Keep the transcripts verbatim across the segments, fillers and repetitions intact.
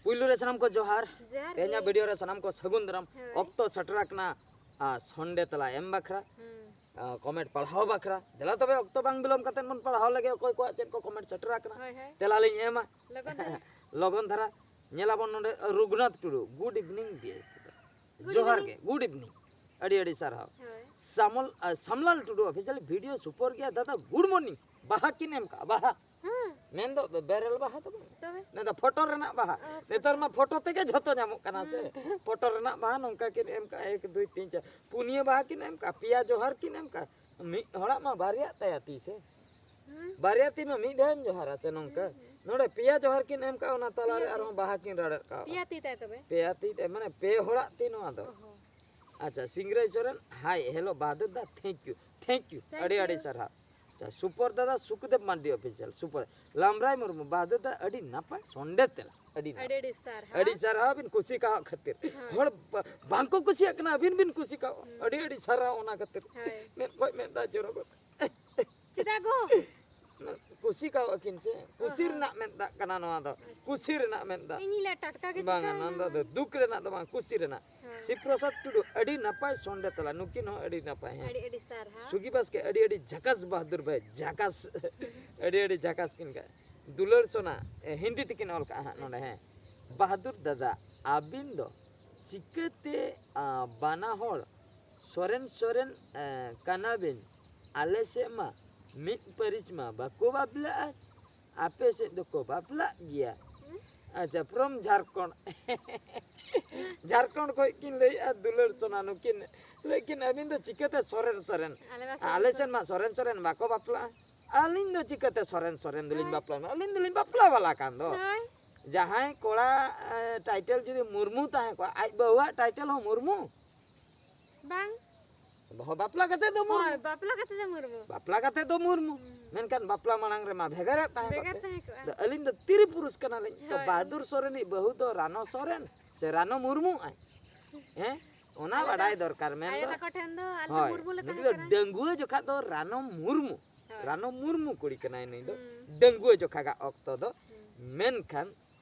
ᱯᱩᱭᱞᱩ ᱨᱮ ᱥᱟᱱᱟᱢ ᱠᱚ ᱡᱚᱦᱟᱨ᱾ ᱡᱚᱦᱟᱨ ᱜᱮ᱾ ᱛᱮᱦᱮᱧᱟᱜ ᱵᱷᱤᱰᱤᱭᱳ ᱨᱮ ᱥᱟᱱᱟᱢ ᱠᱚ ᱥᱟᱹᱜᱩᱱ ᱫᱟᱨᱟᱢ᱾ ᱦᱳᱭ᱾ ᱚᱠᱛᱚ ᱥᱮᱴᱮᱨ ᱟᱠᱟᱱᱟ, ᱟ, ᱥᱚᱱᱰᱮ ᱛᱟᱞᱟ ᱮᱢ ᱵᱟᱠᱷᱨᱟ, ᱦᱩᱸ᱾ ᱟ, ᱠᱚᱢᱮᱱᱴ ᱯᱟᱲᱦᱟᱣ ᱵᱟᱠᱷᱨᱟ᱾ ᱫᱮᱞᱟ ᱛᱚᱵᱮ ᱚᱠᱛᱚ ᱵᱟᱝ ᱵᱤᱞᱚᱢ ᱠᱟᱛᱮ ᱵᱚᱱ ᱯᱟᱲᱦᱟᱣ ᱞᱮᱜᱮ ᱚᱠᱚᱭ ᱠᱚᱣᱟᱜ ᱪᱮᱫ ᱠᱚ ᱠᱚᱢᱮᱱᱴ ᱥᱮᱴᱮᱨ ᱟᱠᱟᱱᱟ᱾ ᱦᱳᱭ, ᱦᱳᱭ᱾ ᱛᱮᱞᱟ ᱞᱤᱧ ᱮᱢᱟ᱾ ᱞᱚᱜᱚᱱ ᱫᱷᱟᱨᱟ᱾ ᱞᱚᱜᱚᱱ ᱫᱷᱟᱨᱟ᱾ ᱧᱮᱞᱟᱵᱚᱱ ᱱᱚᱰᱮ ᱨᱩᱜᱷᱩᱱᱟᱛᱷ ᱴᱩᱰᱩ, ᱜᱩᱰ ᱤᱵᱷᱤᱱᱤᱝ ᱵᱤ ᱮᱥ ᱫᱟᱫᱟ᱾ ᱜᱩᱰ ᱡᱚᱦᱟᱨ ᱤᱵᱷᱤᱱᱤᱝ᱾ ᱜᱮ, ᱜᱩᱰ ᱤᱵᱷᱤᱱᱤᱝ᱾ ᱟᱹᱰᱤ ᱟᱹᱰᱤ ᱥᱟᱨᱦᱟᱣ᱾ ᱦᱳᱭ᱾ ᱥᱟᱢᱚᱞ, ᱟ, ᱥᱟᱢᱞᱟᱞ ᱴᱩᱰᱩ ᱚᱯᱷᱤᱥᱤᱭᱟᱞ ᱵᱷᱤᱰᱤᱭᱳ ᱥᱩᱯᱚᱨ ᱜᱮᱭᱟ ᱫᱟᱫᱟ, ᱜᱩᱰ ᱢᱚᱨᱱᱤᱝ᱾ ᱵᱟᱦᱟ ᱠᱤᱱ ᱮᱢ ᱠᱟᱜᱼᱟ, ᱵᱟᱦᱟ᱾ ᱦᱮᱸ᱾ ᱢᱮᱱᱫᱚ ᱵᱮᱨᱮᱞ ᱵᱟᱦᱟ ᱫᱚ ᱵᱟᱝ᱾ ᱛᱚᱵᱮ? ᱢᱮᱱᱫᱚ ᱯᱷᱳᱴᱳ ᱨᱮᱱᱟᱜ ᱵᱟᱦᱟ᱾ ᱚ, ᱯᱷᱳᱴᱳ᱾ ᱱᱮᱛᱟᱨ ᱢᱟ ᱯᱷᱳᱴᱳ ᱛᱮᱜᱮ ᱡᱷᱚᱛᱚ ᱧᱟᱢᱚᱜ ᱠᱟᱱᱟ ᱥᱮ᱾ ᱦᱩᱸ᱾ ᱯᱷᱳᱴᱳ ᱨᱮᱱᱟᱜ ᱵᱟᱦᱟ ᱱᱚᱝᱠᱟ ᱠᱤᱱ ᱮᱢ ᱠᱟᱜᱼᱟ, ᱮᱠ, ᱫᱩᱭ, ᱛᱤᱱ, ᱪᱟᱨ᱾ ᱯᱩᱱᱭᱟᱹ ᱵᱟᱦᱟ ᱠᱤᱱ ᱮᱢ ᱠᱟᱜᱼᱟ, ᱯᱮᱭᱟ ᱡᱚᱦᱟᱨ ᱠᱤᱱ ᱮᱢ ᱠᱟᱜᱼᱟ᱾ ᱢᱤᱫ ᱦᱚᱲᱟᱜ ᱢᱟ ᱵᱟᱨᱭᱟ ᱛᱟᱭᱟ ᱛᱤ ᱥᱮ᱾ ᱦᱩᱸ᱾ ᱵᱟᱨᱭᱟ ᱛᱤ ᱢᱟ ᱢᱤᱫ ᱫᱷᱟᱣ ᱮᱢ ᱡᱚᱦᱟᱨᱟ ᱥᱮ ᱱᱚᱝᱠᱟ᱾ ᱦᱩᱸ, ᱦᱩᱸ᱾ ᱱᱚᱰᱮ ᱯᱮᱭᱟ ᱡᱚᱦᱟᱨ ᱠᱤᱱ ᱮᱢ ᱠᱟᱜᱼᱟ, ᱚᱱᱟ ᱛᱟᱞᱟᱨᱮ ᱯᱮᱭᱟ ᱛᱤ᱾ ᱟᱨᱦᱚᱸ ᱵᱟᱦᱟ ᱠᱤᱱ ᱨᱟᱲᱮᱫ ᱠᱟᱜᱼᱟ᱾ ᱯᱮᱭᱟ ᱛᱤ ᱛᱟᱭ ᱛᱚᱵᱮ? ᱯᱮᱭᱟ ᱛᱤ ᱛᱟᱭ, ᱢᱟᱱᱮ ᱯᱮ ᱦᱚᱲᱟᱜ ᱛᱤ ᱱᱚᱣᱟ ᱫᱚ᱾ ᱚ ᱦᱚᱸ᱾ ᱟᱪᱪᱷᱟ, ᱥᱤᱝᱨᱟᱹᱭ ᱥᱚᱨᱮᱱ, ᱦᱟᱭ, ᱦᱮᱞᱳ, ᱵᱟᱦᱟᱫᱩᱨ ᱫᱟ, thank you, thank you, thank ᱟᱹᱰᱤ ᱟᱹᱰᱤ you᱾ ᱥᱟᱨᱦᱟᱣ᱾ ᱟᱪᱪᱷᱟ, ᱥᱩᱯᱚᱨ ᱫᱟᱫᱟ, ᱥᱩᱠᱫᱮᱵ ᱢᱟᱱᱰᱤ ᱚᱯᱷᱤᱥᱤᱭᱟᱞ, ᱥᱩᱯᱚᱨ᱾ ᱞᱟᱢᱨᱟᱭ ᱢᱩᱨᱢᱩ, ᱵᱟᱦᱟᱫᱩᱨ ᱫᱟ, ᱟᱹᱰᱤ ᱱᱟᱯᱟᱭ ᱥᱚᱱᱰᱮ ᱛᱮᱞᱟ, ᱟᱹᱰᱤ ᱱᱟᱯᱟᱭ᱾ ᱟᱹᱰᱤ ᱟᱹᱰᱤ ᱥᱟᱨᱦᱟᱣ᱾ ᱟᱹᱰᱤ ᱥᱟᱨᱦᱟᱣ ᱵᱤᱱ ᱠᱩᱥᱤ ᱠᱟᱣᱟᱜ ᱠᱷᱟᱹᱛᱤᱨ᱾ ᱦᱳᱭ᱾ ᱦᱚᱲ ᱵᱟ-, ᱵᱟᱝᱠᱚ ᱠᱩᱥᱤᱭᱟᱜ ᱠᱟᱱᱟ, ᱟᱹᱵᱤᱱ ᱵᱤᱱ ᱠᱩᱥᱤ ᱠᱟᱣᱟᱜ᱾ ᱦᱩᱸ᱾ ᱟᱹᱰᱤ ᱟᱹᱰᱤ ᱥᱟᱨᱦᱟᱣ ᱚᱱᱟ ᱠᱷᱟᱹᱛᱤᱨ᱾ ᱦᱳᱭ᱾ ᱢᱮᱫ ᱠᱷᱚᱡ ᱢᱮᱫ ᱫᱟᱜ ᱡᱚᱨᱚ ᱜᱚᱫ᱾ ᱪᱮᱫᱟᱜ ᱜᱚ? ᱠᱩᱥᱤ ᱠᱟᱣᱟᱜ ᱠᱤᱱ ᱥᱮ, ᱠᱩᱥᱤ ᱚ ᱦᱚᱸ᱾ ᱨᱮᱱᱟᱜ ᱢᱮᱫ ᱫᱟᱜ ᱠᱟᱱᱟ ᱱᱚᱣᱟ ᱫᱚ᱾ ᱟᱪᱪᱷᱟ᱾ ᱠᱩᱥᱤ ᱨᱮᱱᱟᱜ ᱢᱮᱫ ᱫᱟᱜ᱾ ᱤᱧ ᱞᱟᱹᱭᱟ ᱴᱟᱴᱠᱟ ᱜᱮ ᱵᱟᱝᱟ, ᱪᱤᱠᱟᱹᱭᱮᱱᱟ? ᱱᱚᱣᱟ ᱫᱚ ᱫᱩᱠ ᱨᱮᱱᱟᱜ ᱫᱚ ᱵᱟᱝ, ᱠᱩᱥᱤ ᱨᱮᱱᱟᱜ᱾ ᱦᱮᱸ᱾ ᱥᱤᱵᱯᱨᱚᱥᱟᱫᱽ ᱴᱩᱰᱩ, ᱟᱹᱰᱤ ᱱᱟᱯᱟᱭ ᱥᱚᱱᱰᱮ ᱛᱟᱞᱟ, ᱱᱩᱠᱤᱱ ᱦᱚᱸ ᱟᱹᱰᱤ ᱱᱟᱯᱟᱭ, ᱦᱮᱸ᱾ ᱟᱹᱰᱤ ᱟᱹᱰᱤ ᱥᱟᱨᱦᱟᱣ᱾ ᱥᱩᱜᱤ ᱵᱟᱥᱠᱮ, ᱟᱹᱰᱤ ᱟᱹᱰᱤ ᱡᱷᱟᱠᱟᱥ ᱵᱟᱦᱟᱫᱩᱨ ᱵᱷᱟᱭ, ᱡᱷᱟᱠᱟᱥ᱾ ᱟᱹᱰᱤ ᱟᱹᱰᱤ ᱡᱷᱟᱠᱟᱥ ᱠᱤᱱ ᱠᱟ-, ᱫᱩᱞᱟᱹᱲ ᱥᱳᱱᱟ, ᱮ, ᱦᱤᱱᱫᱤ ᱛᱮᱠᱤᱱ ᱚᱞ ᱠᱟᱜᱼᱟ ᱦᱟᱸᱜ ᱱᱚᱰᱮ, ᱦᱮᱸ᱾ ᱵᱟᱦᱟᱫᱩᱨ ᱫᱟᱫᱟ, ᱟᱹᱵᱤᱱ ᱫᱚ ᱪᱤᱠᱟᱹᱛᱮ, ᱟ, ᱵᱟᱱᱟ ᱦᱚᱲ ᱥᱚᱨᱮᱱ ᱥᱚᱨᱮᱱ, ᱮ, ᱠᱟᱱᱟ ᱵᱤᱱ? ᱟᱞᱮ ᱥᱮᱫ ᱢᱟ ᱢᱤᱫ ᱯᱟᱹᱨᱤᱥ ᱢᱟ ᱵᱟᱠᱚ ᱵᱟᱯᱞᱟᱜᱼᱟ, ᱟᱯᱮ ᱥᱮᱫ ᱫᱚᱠᱚ ᱵᱟᱯᱞᱟᱜ ᱜᱮᱭᱟ᱾ ᱦᱩᱸ? ᱟᱪᱪᱷᱟ, from ᱡᱷᱟᱲᱠᱷᱚᱸᱰ᱾ ᱡᱷᱟᱲᱠᱷᱚᱸᱰ ᱠᱷᱚᱡ ᱠᱤᱱ ᱞᱟᱹᱭᱮᱫᱼᱟ ᱫᱩᱞᱟᱹᱲ ᱥᱳᱱᱟ ᱱᱩᱠᱤᱱ᱾ ᱞᱟᱹᱭ ᱠᱤᱱ, "ᱟᱹᱵᱤᱱ ᱫᱚ ᱪᱤᱠᱟᱹᱛᱮ ᱥᱚᱨᱮᱱ ᱥᱚᱨᱮᱱ? ᱟᱞᱮ ᱢᱟ ᱥᱚᱨᱮᱱ ᱟᱞᱮ ᱥᱮᱫ ᱥᱚᱨᱮᱱ᱾ ᱢᱟ ᱥᱚᱨᱮᱱ ᱥᱚᱨᱮᱱ ᱵᱟᱠᱚ ᱵᱟᱯᱞᱟᱜᱼᱟ᱾ ᱟᱹᱞᱤᱧ ᱫᱚ ᱪᱤᱠᱟᱹᱛᱮ ᱥᱚᱨᱮᱱ ᱥᱚᱨᱮᱱ ᱫᱚᱞᱤᱧ ᱦᱳᱭ᱾ ᱵᱟᱯᱞᱟᱜᱼᱟ? ᱟᱹᱞᱤᱧ ᱫᱚᱞᱤᱧ ᱵᱟᱯᱞᱟ ᱵᱟᱞᱟ ᱠᱟᱱ ᱫᱚ᱾" ᱦᱳᱭ᱾ ᱡᱟᱦᱟᱸᱭ ᱠᱚᱲᱟ, ᱮ, ᱴᱟᱭᱴᱮᱞ ᱡᱩᱫᱤ ᱢᱩᱨᱢᱩ ᱛᱟᱦᱮᱸ ᱠᱚᱜᱼᱟ, ᱟᱡ ᱵᱟᱹᱦᱩᱣᱟᱜ ᱴᱟᱭᱴᱮᱞ ᱦᱚᱸ ᱢᱩᱨᱢᱩ᱾ ᱵᱟᱝ᱾ ᱵᱟᱦᱚ-, ᱵᱟᱯᱞᱟ ᱠᱟᱛᱮ ᱫᱚ ᱢᱩᱨᱢᱩ᱾ ᱦᱳᱭ, ᱵᱟᱯᱞᱟ ᱠᱟᱛᱮ ᱫᱚ ᱢᱩᱨᱢᱩ᱾ ᱵᱟᱯᱞᱟ ᱠᱟᱛᱮ ᱫᱚ ᱢᱩᱨᱢᱩ᱾ ᱦᱩᱸ᱾ ᱢᱮᱱᱠᱷᱟᱱ ᱵᱟᱯᱞᱟ ᱢᱟᱲᱟᱝ ᱨᱮᱢᱟ ᱵᱷᱮᱜᱟᱨ ᱛᱟᱦᱮᱸ ᱵᱷᱮᱜᱟᱨ ᱠᱟᱛᱮ᱾ ᱛᱟᱦᱮᱸ ᱠᱚᱜᱼᱟ᱾ ᱟᱫᱚ ᱟᱹᱞᱤᱧ ᱫᱚ ᱛᱤᱨᱤ ᱯᱩᱨᱩᱥ ᱠᱟᱱᱟᱞᱤᱧ᱾ ᱛᱚ ᱦᱳᱭ᱾ ᱵᱟᱦᱟᱫᱩᱨ ᱥᱚᱨᱮᱱᱤᱡ ᱵᱟᱹᱦᱩ ᱫᱚ ᱨᱟᱱᱚ ᱥᱚᱨᱮᱱ ᱥᱮ ᱨᱟᱱᱚ ᱢᱩᱨᱢᱩ ᱟᱡ? ᱦᱮᱸ? ᱚᱱᱟ ᱟᱞᱮ ᱫᱚ ᱵᱟᱰᱟᱭ ᱫᱚᱨᱠᱟᱨ᱾ ᱢᱮᱱ ᱟᱭᱳ ᱫᱚ ᱛᱟᱠᱚ ᱴᱷᱮᱱ ᱫᱚ ᱟᱞᱮ ᱫᱚ ᱦᱳᱭ, ᱢᱩᱨᱢᱩ ᱞᱮ ᱱᱩᱭ ᱛᱟᱦᱮᱸ ᱫᱚ ᱠᱟᱱᱟ᱾ ᱰᱟᱺᱜᱩᱣᱟᱹ ᱡᱚᱠᱷᱟ ᱫᱚ ᱨᱟᱱᱚ ᱢᱩᱨᱢᱩ᱾ ᱦᱳᱭ᱾ ᱨᱟᱱᱚ ᱢᱩᱨᱢᱩ ᱠᱩᱲᱤ ᱠᱟᱱᱟᱭ ᱱᱩᱭ ᱫᱚ᱾ ᱦᱩᱸ᱾ ᱰᱟᱺᱜᱩᱣᱟᱹ ᱡᱚᱠᱷᱟ ᱜᱟ ᱚᱠᱛᱚ ᱫᱚ᱾ ᱦᱩᱸ᱾ ᱢᱮᱱᱠᱷᱟᱱ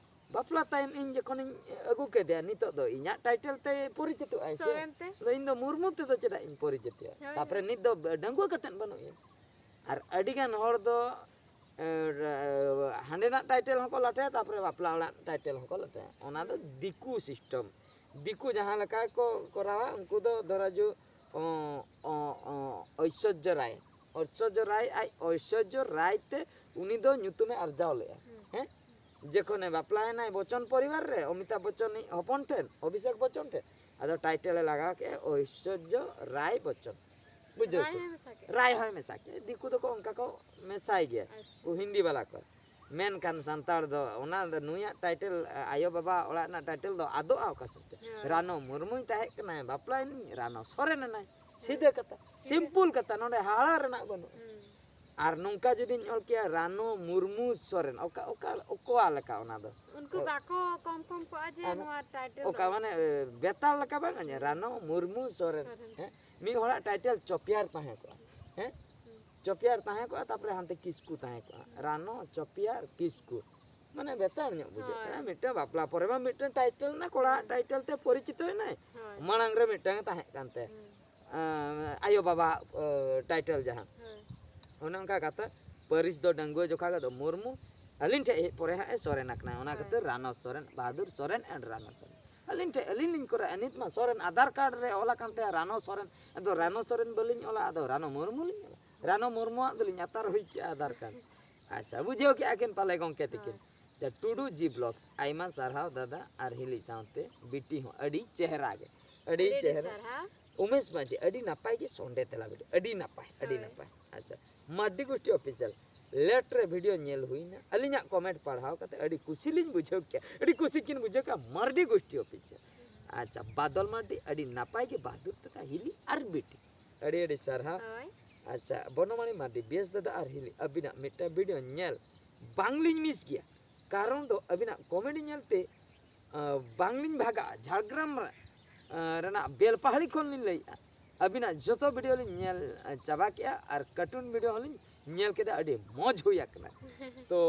ᱵᱟᱯᱞᱟ ᱛᱟᱭᱚᱢ ᱤᱧ ᱡᱚᱠᱷᱚᱱᱤᱧ ᱟᱹᱜᱩ ᱠᱮᱫᱮᱭᱟ, ᱱᱤᱛᱚᱜ ᱫᱚ ᱤᱧᱟᱹᱜ ᱴᱟᱭᱴᱮᱞ ᱛᱮ ᱯᱚᱨᱤᱪᱤᱛᱚᱜ ᱟᱭ ᱥᱮ᱾ ᱥᱚᱨᱮᱱ ᱛᱮ᱾ ᱟᱫᱚ ᱤᱧ ᱫᱚ ᱢᱩᱨᱢᱩ ᱛᱮᱫᱚ ᱪᱮᱫᱟᱜ ᱤᱧ ᱯᱚᱨᱤᱪᱤᱛᱚᱭᱟ? ᱦᱳᱭ, ᱛᱟᱯᱚᱨᱮ ᱦᱳᱭ᱾ ᱱᱤᱛ ᱫᱚ ᱰᱟᱺᱜᱩᱣᱟᱹ ᱠᱟᱛᱮᱫ ᱵᱟᱹᱱᱩᱜ ᱤᱧ᱾ ᱟᱨ ᱟᱹᱰᱤᱜᱟᱱ ᱦᱚᱲ ᱫᱚ ᱮ, ᱦᱟᱸᱰᱮᱱᱟᱜ ᱴᱟᱭᱴᱮᱞ ᱦᱚᱸᱠᱚ ᱞᱟᱴᱷᱟᱭᱟ, ᱛᱟᱯᱚᱨᱮ ᱵᱟᱯᱞᱟ ᱚᱲᱟᱜ ᱴᱟᱭᱴᱮᱞ ᱦᱚᱸᱠᱚ ᱞᱟᱴᱷᱟᱭᱟ᱾ ᱚᱱᱟ ᱫᱚ ᱫᱤᱠᱩ ᱥᱤᱥᱴᱮᱢ᱾ ᱫᱤᱠᱩ ᱡᱟᱦᱟᱸ ᱞᱮᱠᱟ ᱠᱚ ᱠᱚᱨᱟᱣᱟ, ᱩᱱᱠᱩ ᱫᱚ ᱫᱷᱚᱨᱟ ᱡᱩ ᱚ, ᱚ, ᱚ, ᱳᱭᱥᱚᱨᱡᱚ ᱨᱟᱭ᱾ ᱳᱭᱥᱚᱨᱡᱚ ᱨᱟᱭ, ᱟᱡ ᱳᱭᱥᱚᱨᱡᱚ ᱨᱟᱭ ᱛᱮ ᱩᱱᱤ ᱫᱚ ᱧᱩᱛᱩᱢᱮ ᱟᱨᱡᱟᱣ ᱞᱮᱜᱼᱟ᱾ ᱦᱮᱸ? ᱡᱚᱠᱷᱚᱱᱮ ᱵᱟᱯᱞᱟᱭᱮᱱᱟᱭ ᱵᱚᱪᱪᱚᱱ ᱯᱚᱨᱤᱵᱟᱨ ᱨᱮ, ᱚᱢᱤᱛᱟᱵᱷ ᱵᱚᱪᱪᱚᱱᱤᱡ ᱦᱚᱯᱚᱱ ᱴᱷᱮᱱ, ᱚᱵᱷᱤᱥᱮᱠ ᱵᱚᱪᱪᱚᱱ ᱴᱷᱮᱱ, ᱟᱫᱚ ᱴᱟᱭᱴᱮᱞ ᱮ ᱞᱟᱜᱟᱣ ᱠᱮᱜᱼᱟ ᱳᱭᱥᱚᱨᱡᱚ ᱨᱟᱭ ᱵᱚᱪᱪᱚᱱ᱾ ᱵᱩᱡᱷᱟᱹᱣ ᱨᱟᱭ ᱥᱮ? ᱦᱚᱸᱭ ᱢᱮᱥᱟ ᱠᱮᱜᱼᱟ᱾ ᱨᱟᱭ ᱦᱚᱸᱭ ᱢᱮᱥᱟ ᱠᱮᱜᱼᱟ᱾ ᱫᱤᱠᱩ ᱫᱚᱠᱚ ᱚᱱᱠᱟ ᱠᱚ ᱢᱮᱥᱟᱭ ᱜᱮᱭᱟ, ᱟᱪᱪᱷᱟ᱾ ᱩᱱᱠᱩ ᱦᱤᱱᱫᱤ ᱵᱟᱞᱟ ᱠᱚ᱾ ᱢᱮᱱᱠᱷᱟᱱ ᱥᱟᱱᱛᱟᱲ ᱫᱚ ᱚᱱᱟ ᱫᱚ ᱱᱩᱭᱟᱜ ᱴᱟᱭᱴᱮᱞ, ᱟᱭᱳ ᱵᱟᱵᱟ ᱚᱲᱟᱜ ᱨᱮᱱᱟᱜ ᱴᱟᱭᱴᱮᱞ ᱫᱚ ᱟᱫᱚᱜᱼᱟ ᱚᱠᱟ ᱥᱮᱫ ᱛᱮ? ᱦᱳᱭ᱾ ᱨᱟᱱᱚ ᱢᱩᱨᱢᱩᱭ ᱛᱟᱦᱮᱸ ᱠᱟᱱᱟᱭ, ᱵᱟᱯᱞᱟᱭᱮᱱᱟᱹᱧ, ᱨᱟᱱᱚ ᱥᱚᱨᱮᱱ ᱮᱱᱟᱭ᱾ ᱥᱤᱫᱷᱟᱹ ᱠᱟᱛᱷᱟ, ᱥᱤᱫᱷᱟᱹ᱾ ᱥᱤᱢᱯᱩᱞ ᱠᱟᱛᱷᱟ, ᱱᱚᱰᱮ ᱦᱟᱦᱟᱲᱟ ᱨᱮᱱᱟᱜ ᱵᱟᱹᱱᱩᱜᱼᱟ᱾ ᱦᱩᱸ᱾ ᱟᱨ ᱱᱚᱝᱠᱟ ᱡᱩᱫᱤᱧ ᱚᱞ ᱠᱮᱭᱟ ᱨᱟᱱᱚ ᱢᱩᱨᱢᱩ ᱥᱚᱨᱮᱱ, ᱚᱠᱟ, ᱚᱠᱟ, ᱚᱠᱟ ᱞᱮᱠᱟ ᱚᱱᱟ ᱫᱚ? ᱩᱱᱠᱩ ᱵᱟᱠᱚ ᱠᱚᱱᱯᱷᱟᱨᱢ ᱠᱚᱜᱼᱟ ᱡᱮ ᱟᱨ ᱱᱚᱣᱟ ᱴᱟᱭᱴᱮᱞ ᱚᱠᱟ ᱫᱚ᱾ ᱢᱟᱱᱮ, ᱮ, ᱵᱮᱛᱟᱲ ᱞᱮᱠᱟ ᱵᱟᱝ, ᱨᱟᱱᱚ ᱢᱩᱨᱢᱩ ᱥᱚᱨᱮᱱ᱾ ᱥᱚᱨᱮᱱ᱾ ᱦᱮᱸ? ᱢᱤᱫ ᱦᱚᱲᱟᱜ ᱴᱟᱭᱴᱮᱞ ᱪᱚᱯᱤᱭᱟᱨ ᱛᱟᱦᱮᱸ ᱠᱚᱜᱼᱟ᱾ ᱦᱮᱸ? ᱦᱩᱸ᱾ ᱪᱚᱯᱤᱭᱟᱨ ᱛᱟᱦᱮᱸ ᱠᱚᱜᱼᱟ, ᱛᱟᱯᱚᱨᱮ ᱦᱟᱱᱛᱮ ᱠᱤᱥᱠᱩ ᱛᱟᱦᱮᱸ ᱠᱚᱜᱼᱟ᱾ ᱨᱟᱱᱚ, ᱪᱚᱯᱤᱭᱟᱨ, ᱠᱤᱥᱠᱩ᱾ ᱢᱟᱱᱮ ᱵᱮᱛᱟᱲ ᱧᱚᱜ ᱵᱩᱡᱷᱟᱹᱜ ᱦᱳᱭ᱾ ᱠᱟᱱᱟ᱾ ᱢᱤᱫᱴᱟᱝ ᱵᱟᱯᱞᱟ ᱯᱚᱨᱮ ᱢᱟ ᱢᱤᱫᱴᱟᱝ ᱴᱟᱭᱴᱮᱞ ᱨᱮᱱᱟᱜ ᱠᱚᱲᱟ ᱴᱟᱭᱴᱮᱞ ᱛᱮ ᱯᱚᱨᱤᱪᱤᱛᱚᱭᱮᱱᱟᱭ᱾ ᱦᱳᱭ᱾ ᱢᱟᱲᱟᱝ ᱨᱮ ᱢᱤᱫᱴᱟᱝ ᱛᱟᱦᱮᱸ ᱠᱟᱱ ᱛᱟᱭᱟ᱾ ᱦᱩᱸ᱾ ᱟᱸ, ᱟᱭᱳ ᱵᱟᱵᱟ, ᱟᱸ, ᱴᱟᱭᱴᱮᱞ ᱡᱟᱦᱟᱸ᱾ ᱦᱳᱭ᱾ ᱚᱱᱮ ᱚᱱᱠᱟ ᱠᱟᱛᱮ ᱯᱟᱹᱨᱤᱥ ᱫᱚ ᱰᱟᱺᱜᱩᱣᱟᱹ ᱡᱚᱠᱷᱟ ᱫᱚ ᱢᱩᱨᱢᱩ, ᱟᱹᱞᱤᱧ ᱴᱷᱮᱡ ᱦᱮᱡ ᱯᱚᱨᱮ ᱦᱟᱸᱜ ᱮ ᱥᱚᱨᱮᱱ ᱟᱠᱟᱱᱟ᱾ ᱚᱱᱟ ᱦᱳᱭ᱾ ᱠᱷᱟᱹᱛᱤᱨ ᱨᱟᱱᱚ ᱥᱚᱨᱮᱱ, ᱵᱟᱦᱟᱫᱩᱨ ᱥᱚᱨᱮᱱ and ᱨᱟᱱᱚ ᱥᱚᱨᱮᱱ᱾ ᱟᱹᱞᱤᱧ ᱴᱷᱮᱡ, ᱟᱹᱞᱤᱧ ᱞᱤᱧ ᱠᱚᱨᱟᱣᱟ᱾ ᱱᱤᱛ ᱢᱟ ᱥᱚᱨᱮᱱ ᱟᱫᱷᱟᱨ ᱠᱟᱨᱰ ᱨᱮ ᱚᱞ ᱟᱠᱟᱱ ᱛᱟᱭᱟ ᱨᱟᱱᱚ ᱥᱚᱨᱮᱱ᱾ ᱟᱫᱚ ᱨᱟᱱᱚ ᱥᱚᱨᱮᱱ ᱵᱟᱹᱞᱤᱧ ᱚᱞᱟ, ᱟᱫᱚ ᱨᱟᱱᱚ ᱢᱩᱨᱢᱩ ᱞᱤᱧ ᱚᱞᱟ᱾ ᱨᱟᱱᱚ ᱢᱩᱨᱢᱩᱣᱟᱜ ᱫᱚᱞᱤᱧ ᱟᱛᱟᱨ ᱦᱩᱭ ᱠᱮᱜᱼᱟ ᱟᱫᱷᱟᱨ ᱠᱟᱨᱰ᱾ ᱟᱪᱪᱷᱟ, ᱵᱩᱡᱷᱟᱹᱣ ᱠᱮᱜᱼᱟ ᱠᱤᱱ ᱯᱟᱞᱮ ᱜᱚᱢᱠᱮ ᱛᱤᱠᱤᱱ᱾ ᱦᱳᱭ᱾ ᱡᱟ ᱴᱩᱰᱩ ᱡᱤ ᱵᱞᱚᱜᱥ, ᱟᱭᱢᱟ ᱥᱟᱨᱦᱟᱣ ᱫᱟᱫᱟ ᱟᱨ ᱦᱤᱞᱤ ᱥᱟᱶᱛᱮ ᱵᱤᱴᱤ ᱦᱚᱸ᱾ ᱟᱹᱰᱤ ᱪᱮᱦᱨᱟ ᱜᱮ, ᱟᱹᱰᱤ ᱟᱹᱰᱤ ᱟᱹᱰᱤ ᱪᱮᱦᱨᱟ᱾ ᱥᱟᱨᱦᱟᱣ᱾ ᱩᱢᱮᱥ ᱢᱟᱹᱡᱷᱤ, ᱟᱹᱰᱤ ᱱᱟᱯᱟᱭ ᱜᱮ ᱥᱚᱸᱰᱮ ᱛᱮᱞᱟ ᱵᱤᱰᱟᱹᱣ, ᱟᱹᱰᱤ ᱱᱟᱯᱟᱭ, ᱟᱹᱰᱤ ᱦᱳᱭ᱾ ᱱᱟᱯᱟᱭ᱾ ᱟᱪᱪᱷᱟ, ᱢᱟᱨᱰᱤ ᱜᱩᱥᱴᱤ ᱚᱯᱷᱤᱥᱤᱭᱟᱞ, ᱞᱮᱴ ᱨᱮ ᱵᱷᱤᱰᱤᱭᱳ ᱧᱮᱞ ᱦᱩᱭᱱᱟ, ᱟᱹᱞᱤᱧᱟᱜ ᱠᱚᱢᱮᱱᱴ ᱯᱟᱲᱦᱟᱣ ᱠᱟᱛᱮ ᱟᱹᱰᱤ ᱠᱩᱥᱤ ᱞᱤᱧ ᱵᱩᱡᱷᱟᱹᱣ ᱠᱮᱜᱼᱟ, ᱟᱹᱰᱤ ᱠᱩᱥᱤ ᱠᱤᱱ ᱵᱩᱡᱷᱟᱹᱣ ᱠᱮᱜᱼᱟ ᱢᱟᱨᱰᱤ ᱜᱩᱥᱴᱤ ᱚᱯᱷᱤᱥᱤᱭᱟᱞ᱾ ᱟᱪᱪᱷᱟ, ᱵᱟᱫᱚᱞ ᱢᱟᱨᱰᱤ, ᱟᱹᱰᱤ ᱱᱟᱯᱟᱭ ᱜᱮ ᱵᱟᱦᱟᱫᱩᱨ ᱫᱟᱫᱟ, ᱦᱤᱞᱤ ᱟᱨ ᱵᱤᱴᱤ, ᱟᱹᱰᱤ ᱟᱹᱰᱤ ᱥᱟᱨᱦᱟᱣ᱾ ᱦᱳᱭ᱾ ᱟᱪᱪᱷᱟ, ᱵᱚᱱᱚᱢᱟᱬᱤ ᱢᱟᱨᱰᱤ, ᱵᱮᱥ ᱫᱟᱫᱟ ᱟᱨ ᱦᱤᱞᱤ, ᱟᱹᱵᱤᱱᱟᱜ ᱢᱤᱫᱴᱟᱝ ᱵᱷᱤᱰᱤᱭᱳ ᱧᱮᱞ ᱵᱟᱝᱞᱤᱧ ᱢᱤᱥ ᱜᱮᱭᱟ, ᱠᱟᱨᱚᱱ ᱫᱚ ᱟᱹᱵᱤᱱᱟᱜ ᱠᱚᱢᱮᱰᱤ ᱧᱮᱞᱛᱮ, ᱟᱸ, ᱵᱟᱝᱞᱤᱧ ᱵᱷᱟᱜᱟᱜᱼᱟ᱾ ᱡᱷᱟᱲᱜᱨᱟᱢ ᱨᱮ, ᱟᱸ, ᱨᱮᱱᱟᱜ ᱵᱮᱞᱯᱟᱦᱟᱲᱤ ᱠᱷᱚᱱ ᱞᱤᱧ ᱞᱟᱹᱭᱮᱫᱼᱟ᱾ ᱟᱹᱵᱤᱱᱟᱜ ᱡᱚᱛᱚ ᱵᱷᱤᱰᱤᱭᱳ ᱞᱤᱧ ᱧᱮᱞ, ᱟᱸ, ᱪᱟᱵᱟ ᱠᱮᱜᱼᱟ ᱟᱨ ᱠᱟᱨᱴᱩᱱ ᱵᱷᱤᱰᱤᱭᱳ ᱦᱚᱸᱞᱤᱧ ᱧᱮᱞ ᱠᱮᱫᱟ, ᱟᱹᱰᱤ ᱢᱚᱡᱽ ᱦᱩᱭ ᱟᱠᱟᱱᱟ᱾ ᱛᱚ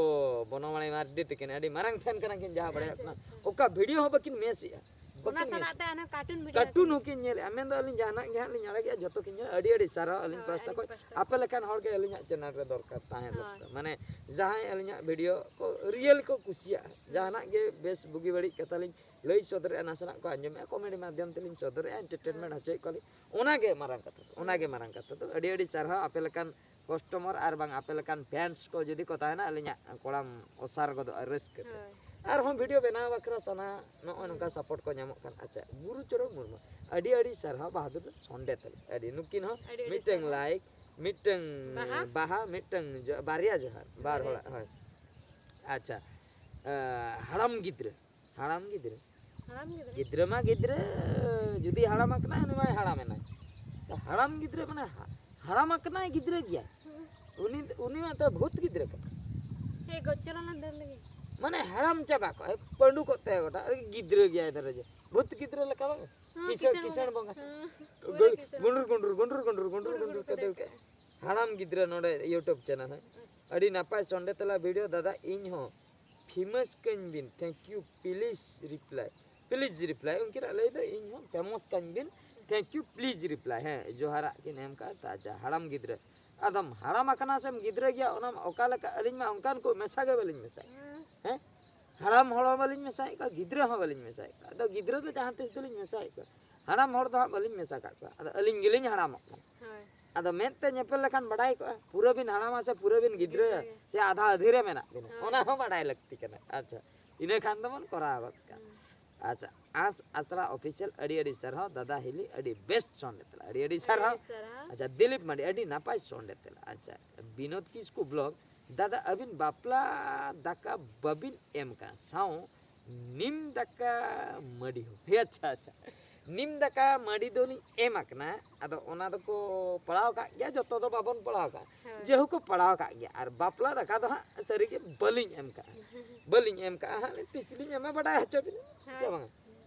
ᱵᱚᱱᱚᱢᱟᱬᱤ ᱢᱟᱨᱰᱤ, ᱟᱹᱰᱤ ᱛᱟᱹᱠᱤᱱ ᱟᱹᱰᱤ ᱢᱟᱨᱟᱝ ᱯᱷᱮᱱ ᱠᱟᱱᱟ ᱠᱤᱱ, ᱡᱟᱦᱟᱸ ᱵᱟᱲᱟᱭᱚᱜ ᱠᱟᱱᱟ᱾ ᱚᱠᱟ ᱵᱷᱤᱰᱤᱭᱳ ᱦᱚᱸ ᱵᱟᱹᱠᱤᱱ ᱢᱮᱥ ᱮᱜᱼᱟ᱾ ᱚᱱᱟ ᱵᱟᱹᱠᱤᱱ ᱥᱟᱞᱟᱜ ᱢᱮᱥ ᱛᱮ ᱚᱱᱟ ᱠᱟᱨᱴᱩᱱ ᱵᱷᱤᱰᱤᱭᱳ ᱠᱟᱨᱴᱩᱱ ᱦᱚᱸᱠᱤᱱ ᱧᱮᱞᱮᱜᱼᱟ᱾ ᱢᱮᱱᱫᱚ ᱟᱹᱞᱤᱧ ᱡᱟᱦᱟᱱᱟᱜ ᱜᱮ ᱦᱟᱸᱜ ᱞᱤᱧ ᱟᱲᱟᱜᱮᱜᱼᱟ, ᱡᱚᱛᱚ ᱠᱤᱱ ᱧᱮᱞᱟ᱾ ᱟᱹᱰᱤ ᱟᱹᱰᱤ ᱥᱟᱨᱦᱟᱣ ᱟᱹᱞᱤᱧ ᱦᱳᱭ, ᱯᱟᱥᱴᱟ ᱟᱹᱞᱤᱧ ᱠᱷᱚᱱ᱾ ᱯᱟᱥᱴᱟ ᱟᱯᱮ ᱞᱮᱠᱟᱱ ᱦᱚᱲ ᱜᱮ ᱟᱹᱞᱤᱧᱟᱜ ᱪᱮᱱᱮᱞ ᱨᱮ ᱫᱚᱨᱠᱟᱨ ᱛᱟᱦᱮᱸ ᱦᱳᱭ᱾ ᱫᱚᱨᱠᱟᱨ᱾ ᱢᱟᱱᱮ ᱡᱟᱦᱟᱸᱭ ᱟᱹᱞᱤᱧᱟᱜ ᱵᱷᱤᱰᱤᱭᱳ ᱠᱚ ᱨᱤᱭᱮᱞ ᱠᱚ ᱠᱩᱥᱤᱭᱟᱜᱼᱟ, ᱡᱟᱦᱟᱱᱟᱜ ᱜᱮ ᱵᱮᱥ ᱵᱩᱜᱤ ᱵᱟᱹᱲᱤᱡ ᱠᱟᱛᱷᱟ ᱞᱤᱧ ᱞᱟᱹᱭ ᱥᱚᱫᱚᱨᱮᱜᱼᱟ, ᱱᱟᱥᱮᱱᱟᱜ ᱠᱚ ᱟᱸᱡᱚᱢᱮᱜᱼᱟ, ᱠᱚᱢᱮᱰᱤ ᱢᱟᱫᱽᱫᱷᱚᱢ ᱛᱮᱞᱤᱧ ᱥᱚᱫᱚᱨᱮᱜᱼᱟ, ᱮᱱᱴᱟᱨᱴᱮᱱᱢᱮᱱᱴ ᱦᱳᱭ᱾ ᱦᱚᱪᱚᱭᱮᱫ ᱠᱚᱣᱟᱞᱤᱧ᱾ ᱚᱱᱟᱜᱮ ᱢᱟᱨᱟᱝ ᱠᱟᱛᱷᱟ ᱫᱚ, ᱚᱱᱟᱜᱮ ᱢᱟᱨᱟᱝ ᱠᱟᱛᱷᱟ ᱫᱚ᱾ ᱟᱹᱰᱤ ᱟᱹᱰᱤ ᱥᱟᱨᱦᱟᱣ ᱟᱯᱮ ᱞᱮᱠᱟᱱ ᱠᱟᱥᱴᱚᱢᱟᱨ ᱟᱨ ᱵᱟᱝ ᱟᱯᱮ ᱞᱮᱠᱟᱱ ᱯᱷᱮᱱᱥ ᱠᱚ ᱡᱩᱫᱤ ᱠᱚ ᱛᱟᱦᱮᱱᱟ, ᱟᱹᱞᱤᱧᱟᱜ ᱠᱚᱲᱟᱢ ᱚᱥᱟᱨ ᱜᱚᱫᱚᱜᱼᱟ ᱨᱟᱹᱥᱠᱟᱹ ᱛᱮ᱾ ᱦᱳᱭ᱾ ᱟᱨᱦᱚᱸ ᱵᱷᱤᱰᱤᱭᱳ ᱵᱮᱱᱟᱣ ᱵᱟᱠᱷᱨᱟ ᱥᱟᱱᱟ ᱱᱚᱜᱼᱚᱭ ᱱᱚᱝᱠᱟ ᱦᱩᱸ᱾ ᱥᱟᱯᱳᱨᱴ ᱠᱚ ᱧᱟᱢᱚᱜ ᱠᱷᱟᱱ᱾ ᱟᱪᱪᱷᱟ, ᱜᱩᱨᱩ ᱪᱚᱨᱚᱱ ᱢᱩᱨᱢᱩ, ᱟᱹᱰᱤ ᱟᱹᱰᱤ ᱥᱟᱨᱦᱟᱣ ᱵᱟᱦᱟᱫᱩᱨ ᱫᱚ ᱥᱚᱸᱰᱮ ᱛᱟᱞᱮ᱾ ᱟᱹᱰᱤ ᱱᱩᱠᱤᱱ ᱦᱚᱸ ᱟᱹᱰᱤ ᱟᱹᱰᱤ ᱢᱤᱫᱴᱟᱝ ᱥᱟᱨᱦᱟᱣ᱾ ᱞᱟᱭᱤᱠ, ᱢᱤᱫᱴᱟᱝ ᱵᱟᱦᱟ? ᱵᱟᱦᱟ, ᱢᱤᱫᱴᱟᱝ ᱡᱚ-, ᱵᱟᱨᱭᱟ ᱡᱚᱦᱟᱨ, ᱵᱟᱨ ᱵᱟᱨᱭᱟ ᱦᱚᱲᱟᱜ, ᱡᱚᱦᱟᱨ᱾ ᱦᱳᱭ᱾ ᱟᱪᱪᱷᱟ, ᱟᱸ, ᱦᱟᱲᱟᱢ ᱜᱤᱫᱽᱨᱟᱹ, ᱦᱟᱲᱟᱢ ᱜᱤᱫᱽᱨᱟᱹ᱾ ᱦᱟᱲᱟᱢ ᱜᱤᱫᱽᱨᱟᱹ? ᱜᱤᱫᱽᱨᱟᱹ ᱢᱟ ᱜᱤᱫᱽᱨᱟᱹ, ᱡᱩᱫᱤ ᱦᱟᱲᱟᱢ ᱟᱠᱟᱱᱟᱭ, ᱩᱱᱤ ᱢᱟᱭ ᱦᱟᱲᱟᱢ ᱮᱱᱟᱭ᱾ ᱛᱚ ᱦᱟᱲᱟᱢ ᱜᱤᱫᱽᱨᱟᱹ ᱢᱟᱱᱮ ᱦᱟ-, ᱦᱟᱲᱟᱢ ᱟᱠᱟᱱᱟᱭ ᱜᱤᱫᱽᱨᱟᱹ ᱜᱮᱭᱟᱭ᱾ ᱦᱩᱸ᱾ ᱩᱱᱤ, ᱩᱱᱤ ᱢᱟ ᱛᱚ ᱵᱷᱩᱛ ᱜᱤᱫᱽᱨᱟᱹ ᱠᱟᱱᱟᱭ᱾ ᱦᱮᱸ, ᱜᱚᱡ ᱪᱟᱞᱟᱣ ᱞᱮᱱ ᱫᱚ ᱞᱟᱹᱜᱤᱫ᱾ ᱢᱟᱱᱮ ᱦᱟᱲᱟᱢ ᱪᱟᱵᱟ ᱠᱚᱜᱼᱟᱭ, ᱯᱟᱹᱰᱩ ᱠᱚᱜ ᱛᱟᱭᱟ ᱜᱚᱴᱟ, ᱜᱤᱫᱽᱨᱟᱹ ᱜᱮᱭᱟᱭ ᱫᱷᱚᱨᱚ ᱡᱮ᱾ ᱵᱷᱩᱛ ᱜᱤᱫᱽᱨᱟᱹ ᱞᱮᱠᱟ ᱵᱟᱝ? ᱦᱮᱸ, ᱠᱤᱥᱟᱹᱬ, ᱠᱤᱥᱟᱹᱬ ᱠᱤᱥᱟᱹᱬ ᱵᱚᱸᱜᱟ᱾ ᱵᱚᱸᱜᱟ᱾ ᱦᱮᱸ, ᱜᱩ-, ᱯᱩᱨᱟᱹ ᱠᱤᱥᱟᱹᱬ᱾ ᱜᱩᱸᱰᱩᱨ, ᱜᱩᱸᱰᱩᱨ, ᱜᱩᱸᱰᱩᱨ, ᱜᱩᱸᱰᱩᱨ, ᱜᱩᱸᱰᱩᱨ, ᱜᱩᱸᱰᱩᱨ ᱜᱩᱸᱰᱩᱨ ᱠᱚ ᱫᱟᱹᱲ ᱠᱟᱜᱼᱟ᱾ ᱦᱟᱲᱟᱢ ᱜᱤᱫᱽᱨᱟᱹ ᱱᱚᱰᱮ YouTube ᱪᱮᱱᱮᱞ ᱦᱮᱸ᱾ ᱟᱪᱪᱷᱟ᱾ ᱟᱹᱰᱤ ᱱᱟᱯᱟᱭ ᱥᱚᱸᱰᱮ ᱛᱮᱞᱟ ᱵᱷᱤᱰᱤᱭᱳ ᱫᱟᱫᱟ, ᱤᱧ ᱦᱚᱸ ᱯᱷᱮᱢᱟᱥ ᱠᱟᱹᱧ ᱵᱤᱱ, thank you, please reply, please reply᱾ ᱩᱱᱠᱤᱱᱟᱜ ᱞᱟᱹᱭ ᱫᱚ, ᱤᱧ ᱦᱚᱸ ᱯᱷᱮᱢᱟᱥ ᱠᱟᱹᱧ ᱵᱤᱱ, thank you, please reply᱾ ᱦᱮᱸ, ᱡᱚᱦᱟᱨᱟᱜ ᱠᱤᱱ ᱮᱢ ᱠᱟᱜᱼᱟ᱾ ᱛᱟᱡᱟ ᱦᱟᱲᱟᱢ ᱜᱤᱫᱽᱨᱟᱹ, ᱟᱫᱚᱢ ᱦᱟᱲᱟᱢ ᱟᱠᱟᱱᱟ ᱥᱮᱢ ᱜᱤᱫᱽᱨᱟᱹ ᱜᱮᱭᱟ, ᱚᱱᱟ ᱢᱟ ᱚᱠᱟ ᱞᱮᱠᱟ? ᱟᱹᱞᱤᱧ ᱢᱟ ᱚᱱᱠᱟᱱ ᱠᱚ ᱢᱮᱥᱟ ᱜᱮ ᱵᱟᱹᱞᱤᱧ ᱢᱮᱥᱟᱭᱟ᱾ ᱦᱮᱸ᱾ ᱦᱮᱸ, ᱦᱟᱲᱟᱢ ᱦᱚᱲ ᱦᱚᱸ ᱵᱟᱹᱞᱤᱧ ᱢᱮᱥᱟᱭᱮᱫ ᱠᱚᱣᱟ, ᱜᱤᱫᱽᱨᱟᱹ ᱦᱚᱸ ᱵᱟᱹᱞᱤᱧ ᱢᱮᱥᱟᱭᱮᱫ ᱠᱚᱣᱟ᱾ ᱟᱫᱚ ᱜᱤᱫᱽᱨᱟᱹ ᱫᱚ ᱡᱟᱦᱟᱸ ᱛᱤᱥ ᱫᱚᱞᱤᱧ ᱢᱮᱥᱟᱭᱮᱫ ᱠᱚᱣᱟ, ᱦᱟᱲᱟᱢ ᱦᱚᱲ ᱫᱚ ᱦᱟᱸᱜ ᱵᱟᱹᱞᱤᱧ ᱢᱮᱥᱟ ᱠᱟᱜ ᱠᱚᱣᱟ᱾ ᱟᱫᱚ ᱟᱹᱞᱤᱧ ᱜᱮᱞᱤᱧ ᱦᱟᱲᱟᱢᱚᱜ ᱠᱟᱱᱟ᱾ ᱦᱳᱭ᱾ ᱟᱫᱚ ᱢᱮᱫ ᱛᱮ ᱧᱮᱯᱮᱞ ᱞᱮᱠᱷᱟᱱ ᱵᱟᱰᱟᱭ ᱠᱚᱜᱼᱟ, ᱯᱩᱨᱟᱹ ᱵᱤᱱ ᱦᱟᱲᱟᱢᱟ ᱥᱮ ᱯᱩᱨᱟᱹ ᱵᱤᱱ ᱜᱤᱫᱽᱨᱟᱹᱭᱟ, ᱜᱤᱫᱽᱨᱟᱹ ᱜᱮ᱾ ᱥᱮ ᱟᱫᱷᱟ ᱟᱹᱫᱷᱤ ᱨᱮ ᱢᱮᱱᱟᱜ ᱵᱤᱱᱟ, ᱦᱳᱭ᱾ ᱚᱱᱟ ᱦᱚᱸ ᱵᱟᱰᱟᱭ ᱞᱟᱹᱠᱛᱤ ᱠᱟᱱᱟ᱾ ᱟᱪᱪᱷᱟ, ᱤᱱᱟᱹ ᱠᱷᱟᱱ ᱫᱚᱵᱚᱱ ᱠᱚᱨᱟᱣ ᱜᱚᱫ ᱠᱟᱜᱼᱟ᱾ ᱦᱩᱸ᱾ ᱟᱪᱪᱷᱟ, ᱟᱸᱥ ᱟᱥᱲᱟ ᱚᱯᱷᱤᱥᱤᱭᱟᱞ, ᱟᱹᱰᱤ ᱟᱹᱰᱤ ᱥᱟᱨᱦᱟᱣ ᱫᱟᱫᱟ ᱦᱤᱞᱤ, ᱟᱹᱰᱤ ᱵᱮᱥ ᱥᱚᱸᱰᱮ ᱛᱮᱞᱟ, ᱟᱹᱰᱤ ᱟᱹᱰᱤ ᱥᱟᱨᱦᱟᱣ᱾ ᱟᱹᱰᱤ ᱥᱟᱨᱦᱟᱣ᱾ ᱟᱪᱪᱷᱟ, ᱫᱤᱞᱤᱯ ᱢᱟᱱᱰᱤ, ᱟᱹᱰᱤ ᱱᱟᱯᱟᱭ ᱥᱚᱸᱰᱮ ᱛᱮᱞᱟ᱾ ᱟᱪᱪᱷᱟ, ᱵᱤᱱᱳᱫ ᱠᱤᱥᱠᱩ ᱵᱞᱚᱜ, ᱫᱟᱫᱟ ᱟᱹᱵᱤᱱ ᱵᱟᱯᱞᱟ ᱫᱟᱠᱟ ᱵᱟᱹᱵᱤᱱ ᱮᱢ ᱠᱟᱜᱼᱟ, ᱥᱟᱶ ᱱᱤᱢ ᱫᱟᱠᱟ ᱢᱟᱹᱰᱤ ᱦᱚᱸ᱾ ᱦᱮ, ᱟᱪᱪᱷᱟ, ᱟᱪᱪᱷᱟ, ᱱᱤᱢ ᱫᱟᱠᱟ ᱢᱟᱹᱰᱤ ᱫᱚᱞᱤᱧ ᱮᱢ ᱟᱠᱟᱱᱟ, ᱟᱫᱚ ᱚᱱᱟ ᱫᱚᱠᱚ ᱯᱟᱲᱟᱣ ᱠᱟᱜ ᱜᱮᱭᱟ, ᱡᱚᱛᱚ ᱫᱚ ᱵᱟᱵᱚᱱ ᱯᱟᱲᱟᱣ ᱠᱟᱜᱼᱟ᱾ ᱦᱳᱭ᱾ ᱡᱮᱦᱳᱠ ᱯᱟᱲᱟᱣ ᱠᱟᱜ ᱜᱮᱭᱟ, ᱟᱨ ᱵᱟᱯᱞᱟ ᱫᱟᱠᱟ ᱫᱚ ᱦᱟᱸᱜ ᱥᱟᱹᱨᱤᱜᱮ ᱵᱟᱹᱞᱤᱧ ᱮᱢ ᱠᱟᱜᱼᱟ᱾ ᱵᱟᱹᱞᱤᱧ ᱮᱢ ᱠᱟᱜᱼᱟ ᱦᱟᱸᱜ, ᱛᱤᱥ ᱞᱤᱧ ᱮᱢᱟ ᱵᱟᱰᱟᱭ ᱦᱚᱪᱚ ᱵᱤᱱᱟ, ᱥᱮ ᱦᱳᱭ᱾ ᱵᱟᱝᱟ?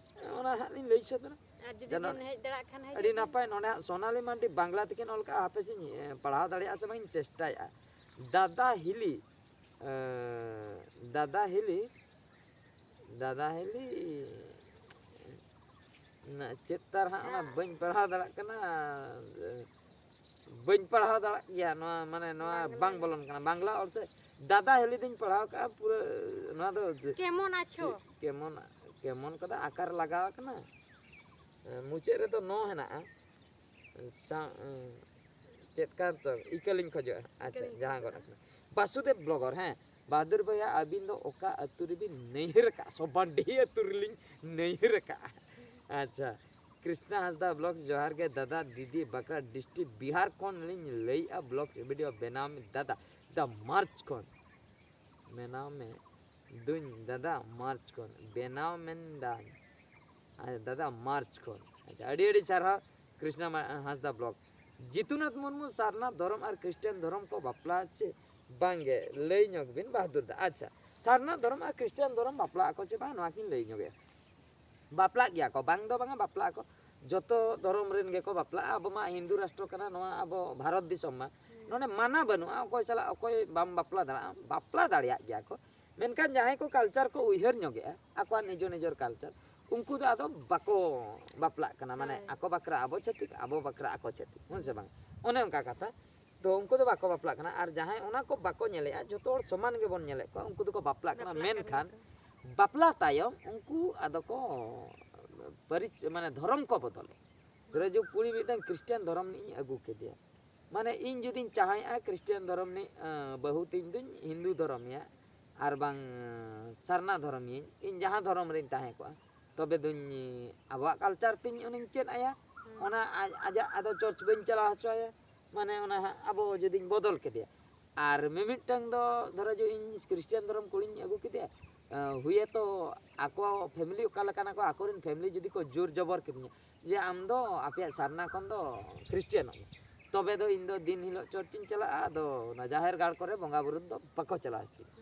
ᱚᱱᱟ ᱦᱟᱸᱜ ᱞᱤᱧ ᱞᱟᱹᱭ ᱥᱚᱫᱚᱨᱟ᱾ ᱟᱨ ᱡᱩᱫᱤ ᱡᱮᱱᱚ ᱵᱤᱱ ᱦᱮᱡ ᱫᱟᱲᱮᱭᱟᱜ ᱠᱷᱟᱱ ᱦᱤᱡᱩᱜ ᱟᱹᱰᱤ ᱵᱤᱱ᱾ ᱱᱟᱯᱟᱭ, ᱱᱚᱰᱮ ᱦᱟᱸᱜ ᱥᱳᱱᱟᱞᱤ ᱢᱟᱱᱰᱤ ᱵᱟᱝᱞᱟ ᱛᱮᱠᱤᱱ ᱚᱞ ᱠᱟᱜᱼᱟ, ᱦᱟᱯᱮ ᱥᱮᱧ, ᱮ, ᱯᱟᱲᱦᱟᱣ ᱫᱟᱲᱮᱭᱟᱜᱼᱟ ᱥᱮ ᱵᱟᱝ, ᱤᱧ ᱪᱮᱥᱴᱟᱭᱮᱫᱼᱟ᱾ ᱫᱟᱫᱟ ᱦᱤᱞᱤ, ᱮ, ᱫᱟᱫᱟ ᱦᱤᱞᱤ, ᱫᱟᱫᱟ ᱦᱤᱞᱤ ᱪᱮᱫ ᱛᱟᱨ ᱦᱟᱸᱜ ᱚᱱᱟ ᱵᱟᱹᱧ ᱯᱟᱲᱦᱟᱣ ᱫᱟᱲᱮᱭᱟᱜ ᱠᱟᱱᱟ᱾ ᱵᱟᱹᱧ ᱯᱟᱲᱦᱟᱣ ᱫᱟᱲᱮᱭᱟᱜ ᱜᱮᱭᱟ ᱱᱚᱣᱟ, ᱢᱟᱱᱮ ᱱᱚᱣᱟ ᱵᱟᱝ ᱵᱚᱞᱚᱱ ᱠᱟᱱᱟ ᱵᱟᱝᱞᱟ ᱚᱞ ᱥᱮ᱾ ᱫᱟᱫᱟ ᱦᱤᱞᱤ ᱫᱚᱧ ᱯᱟᱲᱦᱟᱣ ᱠᱟᱜᱼᱟ ᱯᱩᱨᱟᱹ᱾ ᱱᱚᱣᱟ ᱫᱚ ᱪᱮ- ᱠᱮᱢᱚᱱ ᱟᱪᱷᱚ᱾ ᱪᱮ- ᱠᱮᱢᱚᱱ, ᱠᱮᱢᱚᱱ ᱠᱚᱫᱚ ᱟᱠᱟᱨ ᱞᱟᱜᱟᱣ ᱟᱠᱟᱱᱟ᱾ ᱢᱩᱪᱟᱹᱫ ᱨᱮᱫᱚ ᱱᱚ ᱦᱮᱱᱟᱜᱼᱟ᱾ ᱥᱟ- ᱪᱮᱫ ᱠᱟᱱ ᱛᱚ ᱤᱠᱟᱹᱞᱤᱧ ᱠᱷᱚᱡᱚᱜᱼᱟ᱾ ᱟᱪᱪᱷᱟ, ᱡᱟᱦᱟᱸ ᱜᱚᱫ ᱟᱠᱟᱱᱟ᱾ ᱵᱟᱥᱩᱫᱮᱵ ᱵᱞᱚᱜᱚᱨ, ᱦᱮᱸ, ᱵᱟᱦᱟᱫᱩᱨ ᱵᱷᱟᱭᱟ, ᱟᱹᱵᱤᱱ ᱫᱚ ᱚᱠᱟ ᱟᱹᱛᱩ ᱨᱮᱵᱤᱱ ᱱᱟᱹᱭᱦᱟᱹᱨ ᱟᱠᱟᱫᱼᱟ? ᱥᱚᱵᱟᱰᱤᱦᱤ ᱟᱹᱛᱩ ᱨᱮᱞᱤᱧ ᱱᱟᱹᱭᱦᱟᱹᱨ ᱟᱠᱟᱫᱼᱟ᱾ ᱟᱪᱪᱷᱟ, ᱠᱨᱤᱥᱱᱟ ᱦᱟᱸᱥᱫᱟ ᱵᱞᱚᱜ, ᱡᱚᱦᱟᱨ ᱜᱮ ᱫᱟᱫᱟ, ᱫᱤᱫᱤ, ᱵᱟᱸᱠᱲᱟ ᱰᱤᱥᱴᱨᱤᱠᱴ, ᱵᱤᱦᱟᱨ ᱠᱷᱚᱱ ᱞᱤᱧ ᱞᱟᱹᱭᱮᱫᱼᱟ, ᱵᱞᱚᱜ ᱵᱷᱤᱰᱤᱭᱳ ᱵᱮᱱᱟᱣ ᱢᱮ ᱫᱟᱫᱟ, ᱫᱟ ᱢᱟᱨᱪ ᱠᱷᱚᱱ ᱵᱮᱱᱟᱣ ᱢᱮ ᱫᱩᱧ ᱫᱟᱫᱟ, ᱢᱟᱨᱪ ᱠᱷᱚᱱ ᱵᱮᱱᱟᱣ ᱢᱮᱱᱫᱟᱹᱧ᱾ ᱟᱨ ᱫᱟᱫᱟ ᱢᱟᱨᱪ ᱠᱷᱚᱱ᱾ ᱟᱪᱪᱷᱟ, ᱟᱹᱰᱤ ᱟᱹᱰᱤ ᱥᱟᱨᱦᱟᱣ ᱠᱨᱤᱥᱱᱟ ᱢᱟ- ᱦᱟᱸᱥᱫᱟ ᱵᱞᱚᱜ᱾ ᱡᱤᱛᱩᱱᱟᱛᱷ ᱢᱩᱨᱢᱩ, ᱥᱟᱨᱱᱟ ᱫᱷᱚᱨᱚᱢ ᱟᱨ ᱠᱷᱨᱤᱥᱴᱟᱱ ᱫᱷᱚᱨᱚᱢ ᱠᱚ ᱵᱟᱯᱞᱟ ᱪᱮ ᱵᱟᱝᱜᱮ? ᱞᱟᱹᱭ ᱧᱚᱜ ᱵᱤᱱ ᱵᱟᱦᱟᱫᱩᱨ ᱫᱟ᱾ ᱟᱪᱪᱷᱟ, ᱥᱟᱨᱱᱟ ᱫᱷᱚᱨᱚᱢ ᱟᱨ ᱠᱷᱨᱤᱥᱴᱟᱱ ᱫᱷᱚᱨᱚᱢ ᱵᱟᱯᱞᱟᱜ ᱟᱠᱚ ᱪᱮ ᱵᱟᱝ, ᱱᱚᱣᱟ ᱠᱤᱱ ᱞᱟᱹᱭ ᱧᱚᱜᱮᱜᱼᱟ᱾ ᱵᱟᱯᱞᱟᱜ ᱜᱮᱭᱟ ᱠᱚ, ᱵᱟᱝ ᱫᱚ ᱵᱟᱝᱟ, ᱵᱟᱯᱞᱟᱜ ᱟᱠᱚ᱾ ᱡᱚᱛᱚ ᱫᱷᱚᱨᱚᱢ ᱨᱮᱱ ᱜᱮᱠᱚ ᱵᱟᱯᱞᱟᱜᱼᱟ᱾ ᱟᱵᱚ ᱢᱟ ᱦᱤᱱᱫᱩ ᱨᱟᱥᱴᱨᱚ ᱠᱟᱱᱟ ᱱᱚᱣᱟ ᱟᱵᱚ ᱵᱷᱟᱨᱚᱛ ᱫᱤᱥᱚᱢ ᱢᱟ᱾ ᱱᱚᱰᱮ ᱢᱟᱱᱟ ᱵᱟᱹᱱᱩᱜᱼᱟ, ᱚᱠᱚᱭ ᱥᱟᱞᱟᱜ ᱚᱠᱚᱭ ᱵᱟᱢ ᱵᱟᱯᱞᱟ ᱫᱟᱲᱮᱭᱟᱜᱼᱟ, ᱵᱟᱯᱞᱟ ᱫᱟᱲᱮᱭᱟᱜ ᱜᱮᱭᱟ ᱠᱚ᱾ ᱢᱮᱱᱠᱷᱟᱱ ᱡᱟᱦᱟᱸᱭ ᱠᱚ ᱠᱟᱞᱪᱟᱨ ᱠᱚ ᱩᱭᱦᱟᱹᱨ ᱧᱚᱜᱮᱜᱼᱟ, ᱟᱠᱚᱣᱟᱜ ᱱᱤᱡᱚ ᱱᱤᱡᱚᱨ ᱠᱟᱞᱪᱟᱨ, ᱩᱱᱠᱩ ᱫᱚ ᱟᱫᱚ ᱵᱟᱠᱚ ᱵᱟᱯᱞᱟᱜ ᱠᱟᱱᱟ᱾ ᱢᱟᱱᱮ ᱦᱳᱭ᱾ ᱟᱠᱚ ᱵᱟᱠᱷᱨᱟ ᱟᱵᱚ ᱪᱷᱟᱹᱛᱤᱠ, ᱟᱵᱚ ᱵᱟᱠᱷᱨᱟ ᱟᱠᱚ ᱪᱷᱟᱹᱛᱤᱠ, ᱦᱮᱸ ᱥᱮ ᱵᱟᱝ? ᱚᱱᱮ ᱚᱱᱠᱟ ᱠᱟᱛᱷᱟ᱾ ᱛᱚ ᱩᱱᱠᱩ ᱫᱚ ᱵᱟᱠᱚ ᱵᱟᱯᱞᱟᱜ ᱠᱟᱱᱟ᱾ ᱟᱨ ᱡᱟᱦᱟᱸᱭ ᱚᱱᱟ ᱠᱚ ᱵᱟᱠᱚ ᱧᱮᱞᱮᱜᱼᱟ, ᱡᱚᱛᱚ ᱦᱚᱲ ᱥᱚᱢᱟᱱ ᱜᱮᱵᱚᱱ ᱧᱮᱞᱮᱫ ᱠᱚᱣᱟ, ᱩᱱᱠᱩ ᱫᱚᱠᱚ ᱵᱟᱯᱞᱟᱜ ᱠᱟᱱᱟ᱾ ᱵᱟᱯᱞᱟᱜ ᱠᱟᱱ ᱢᱮᱱᱠᱷᱟᱱ ᱜᱮᱭᱟ ᱠᱚ᱾ ᱵᱟᱯᱞᱟ ᱛᱟᱭᱚᱢ ᱩᱱᱠᱩ ᱟᱫᱚ ᱠᱚ ᱯᱟᱹᱨᱤᱪ ᱢᱟᱱᱮ ᱫᱷᱚᱨᱚᱢ ᱠᱚ ᱵᱚᱫᱚᱞᱮᱫ᱾ ᱫᱷᱚᱨᱚ ᱡᱩ ᱠᱩᱲᱤ ᱢᱤᱫᱴᱟᱝ ᱠᱷᱨᱤᱥᱴᱟᱱ ᱫᱷᱚᱨᱚᱢ ᱨᱤᱱᱤᱡ ᱤᱧ ᱟᱹᱜᱩ ᱠᱮᱫᱮᱭᱟ, ᱢᱟᱱᱮ ᱤᱧ ᱡᱩᱫᱤᱧ ᱪᱟᱦᱟᱣᱮᱫᱼᱟ ᱠᱷᱨᱤᱥᱴᱟᱱ ᱫᱷᱚᱨᱚᱢ ᱨᱤᱱᱤᱡ ᱟᱸ, ᱵᱟᱹᱦᱩ ᱛᱤᱧ ᱫᱩᱧ ᱦᱤᱱᱫᱩ ᱫᱷᱚᱨᱚᱢᱮᱭᱟ ᱟᱨ ᱵᱟᱝ ᱟᱸ, ᱥᱟᱨᱱᱟ ᱫᱷᱚᱨᱚᱢᱤᱭᱟᱹᱧ, ᱤᱧ ᱡᱟᱦᱟᱸ ᱫᱷᱚᱨᱚᱢ ᱨᱤᱧ ᱛᱟᱦᱮᱸ ᱠᱚᱜᱼᱟ, ᱛᱚᱵᱮ ᱫᱩᱧ ᱟᱵᱚᱣᱟᱜ ᱠᱟᱞᱪᱟᱨ ᱛᱤᱧ ᱩᱱᱤᱧ ᱪᱮᱫ ᱟᱭᱟ᱾ ᱚᱱᱟ ᱟᱡ- ᱟᱡᱟᱜ ᱟᱫᱚ ᱪᱚᱨᱪ ᱵᱟᱹᱧ ᱪᱟᱞᱟᱣ ᱦᱚᱪᱚ ᱟᱭᱟ᱾ ᱢᱟᱱᱮ ᱚᱱᱟ ᱦᱟᱸᱜ ᱟᱵᱚ ᱡᱩᱫᱤᱧ ᱵᱚᱫᱚᱞ ᱠᱮᱫᱮᱭᱟ᱾ ᱟᱨ ᱢᱤᱢᱤᱫᱴᱟᱝ ᱫᱚ ᱫᱷᱚᱨᱚ ᱡᱮ ᱤᱧ ᱠᱷᱨᱤᱥᱴᱟᱱ ᱫᱷᱚᱨᱚᱢ ᱠᱩᱲᱤᱧ ᱟᱹᱜᱩ ᱠᱮᱫᱮᱭᱟ, ᱟᱸ, ᱦᱩᱭᱮᱛᱚ ᱟᱠᱚ ᱯᱷᱮᱢᱤᱞᱤ ᱚᱠᱟ ᱞᱮᱠᱟᱱᱟ ᱠᱚ, ᱟᱠᱚᱨᱮᱱ ᱯᱷᱮᱢᱤᱞᱤ ᱡᱩᱫᱤ ᱠᱚ ᱡᱳᱨ ᱡᱚᱵᱚᱨ ᱠᱤᱫᱤᱧᱟ ᱡᱮ ᱟᱢ ᱫᱚ ᱟᱯᱮᱭᱟᱜ ᱥᱟᱨᱱᱟ ᱠᱷᱚᱱ ᱫᱚ ᱠᱷᱨᱤᱥᱴᱟᱱᱚᱜ ᱢᱮ, ᱛᱚᱵᱮ ᱫᱚ ᱤᱧ ᱫᱚ ᱫᱤᱱ ᱦᱤᱞᱳᱜ ᱪᱚᱨᱪ ᱤᱧ ᱪᱟᱞᱟᱜᱼᱟ, ᱟᱫᱚ ᱚᱱᱟ ᱡᱟᱦᱮᱨ ᱜᱟᱲ ᱠᱚᱨᱮ ᱵᱚᱸᱜᱟ ᱵᱩᱨᱩ ᱫᱚ ᱵᱟᱠᱚ ᱪᱟᱞᱟᱣ ᱦᱚᱪᱚᱧᱟ᱾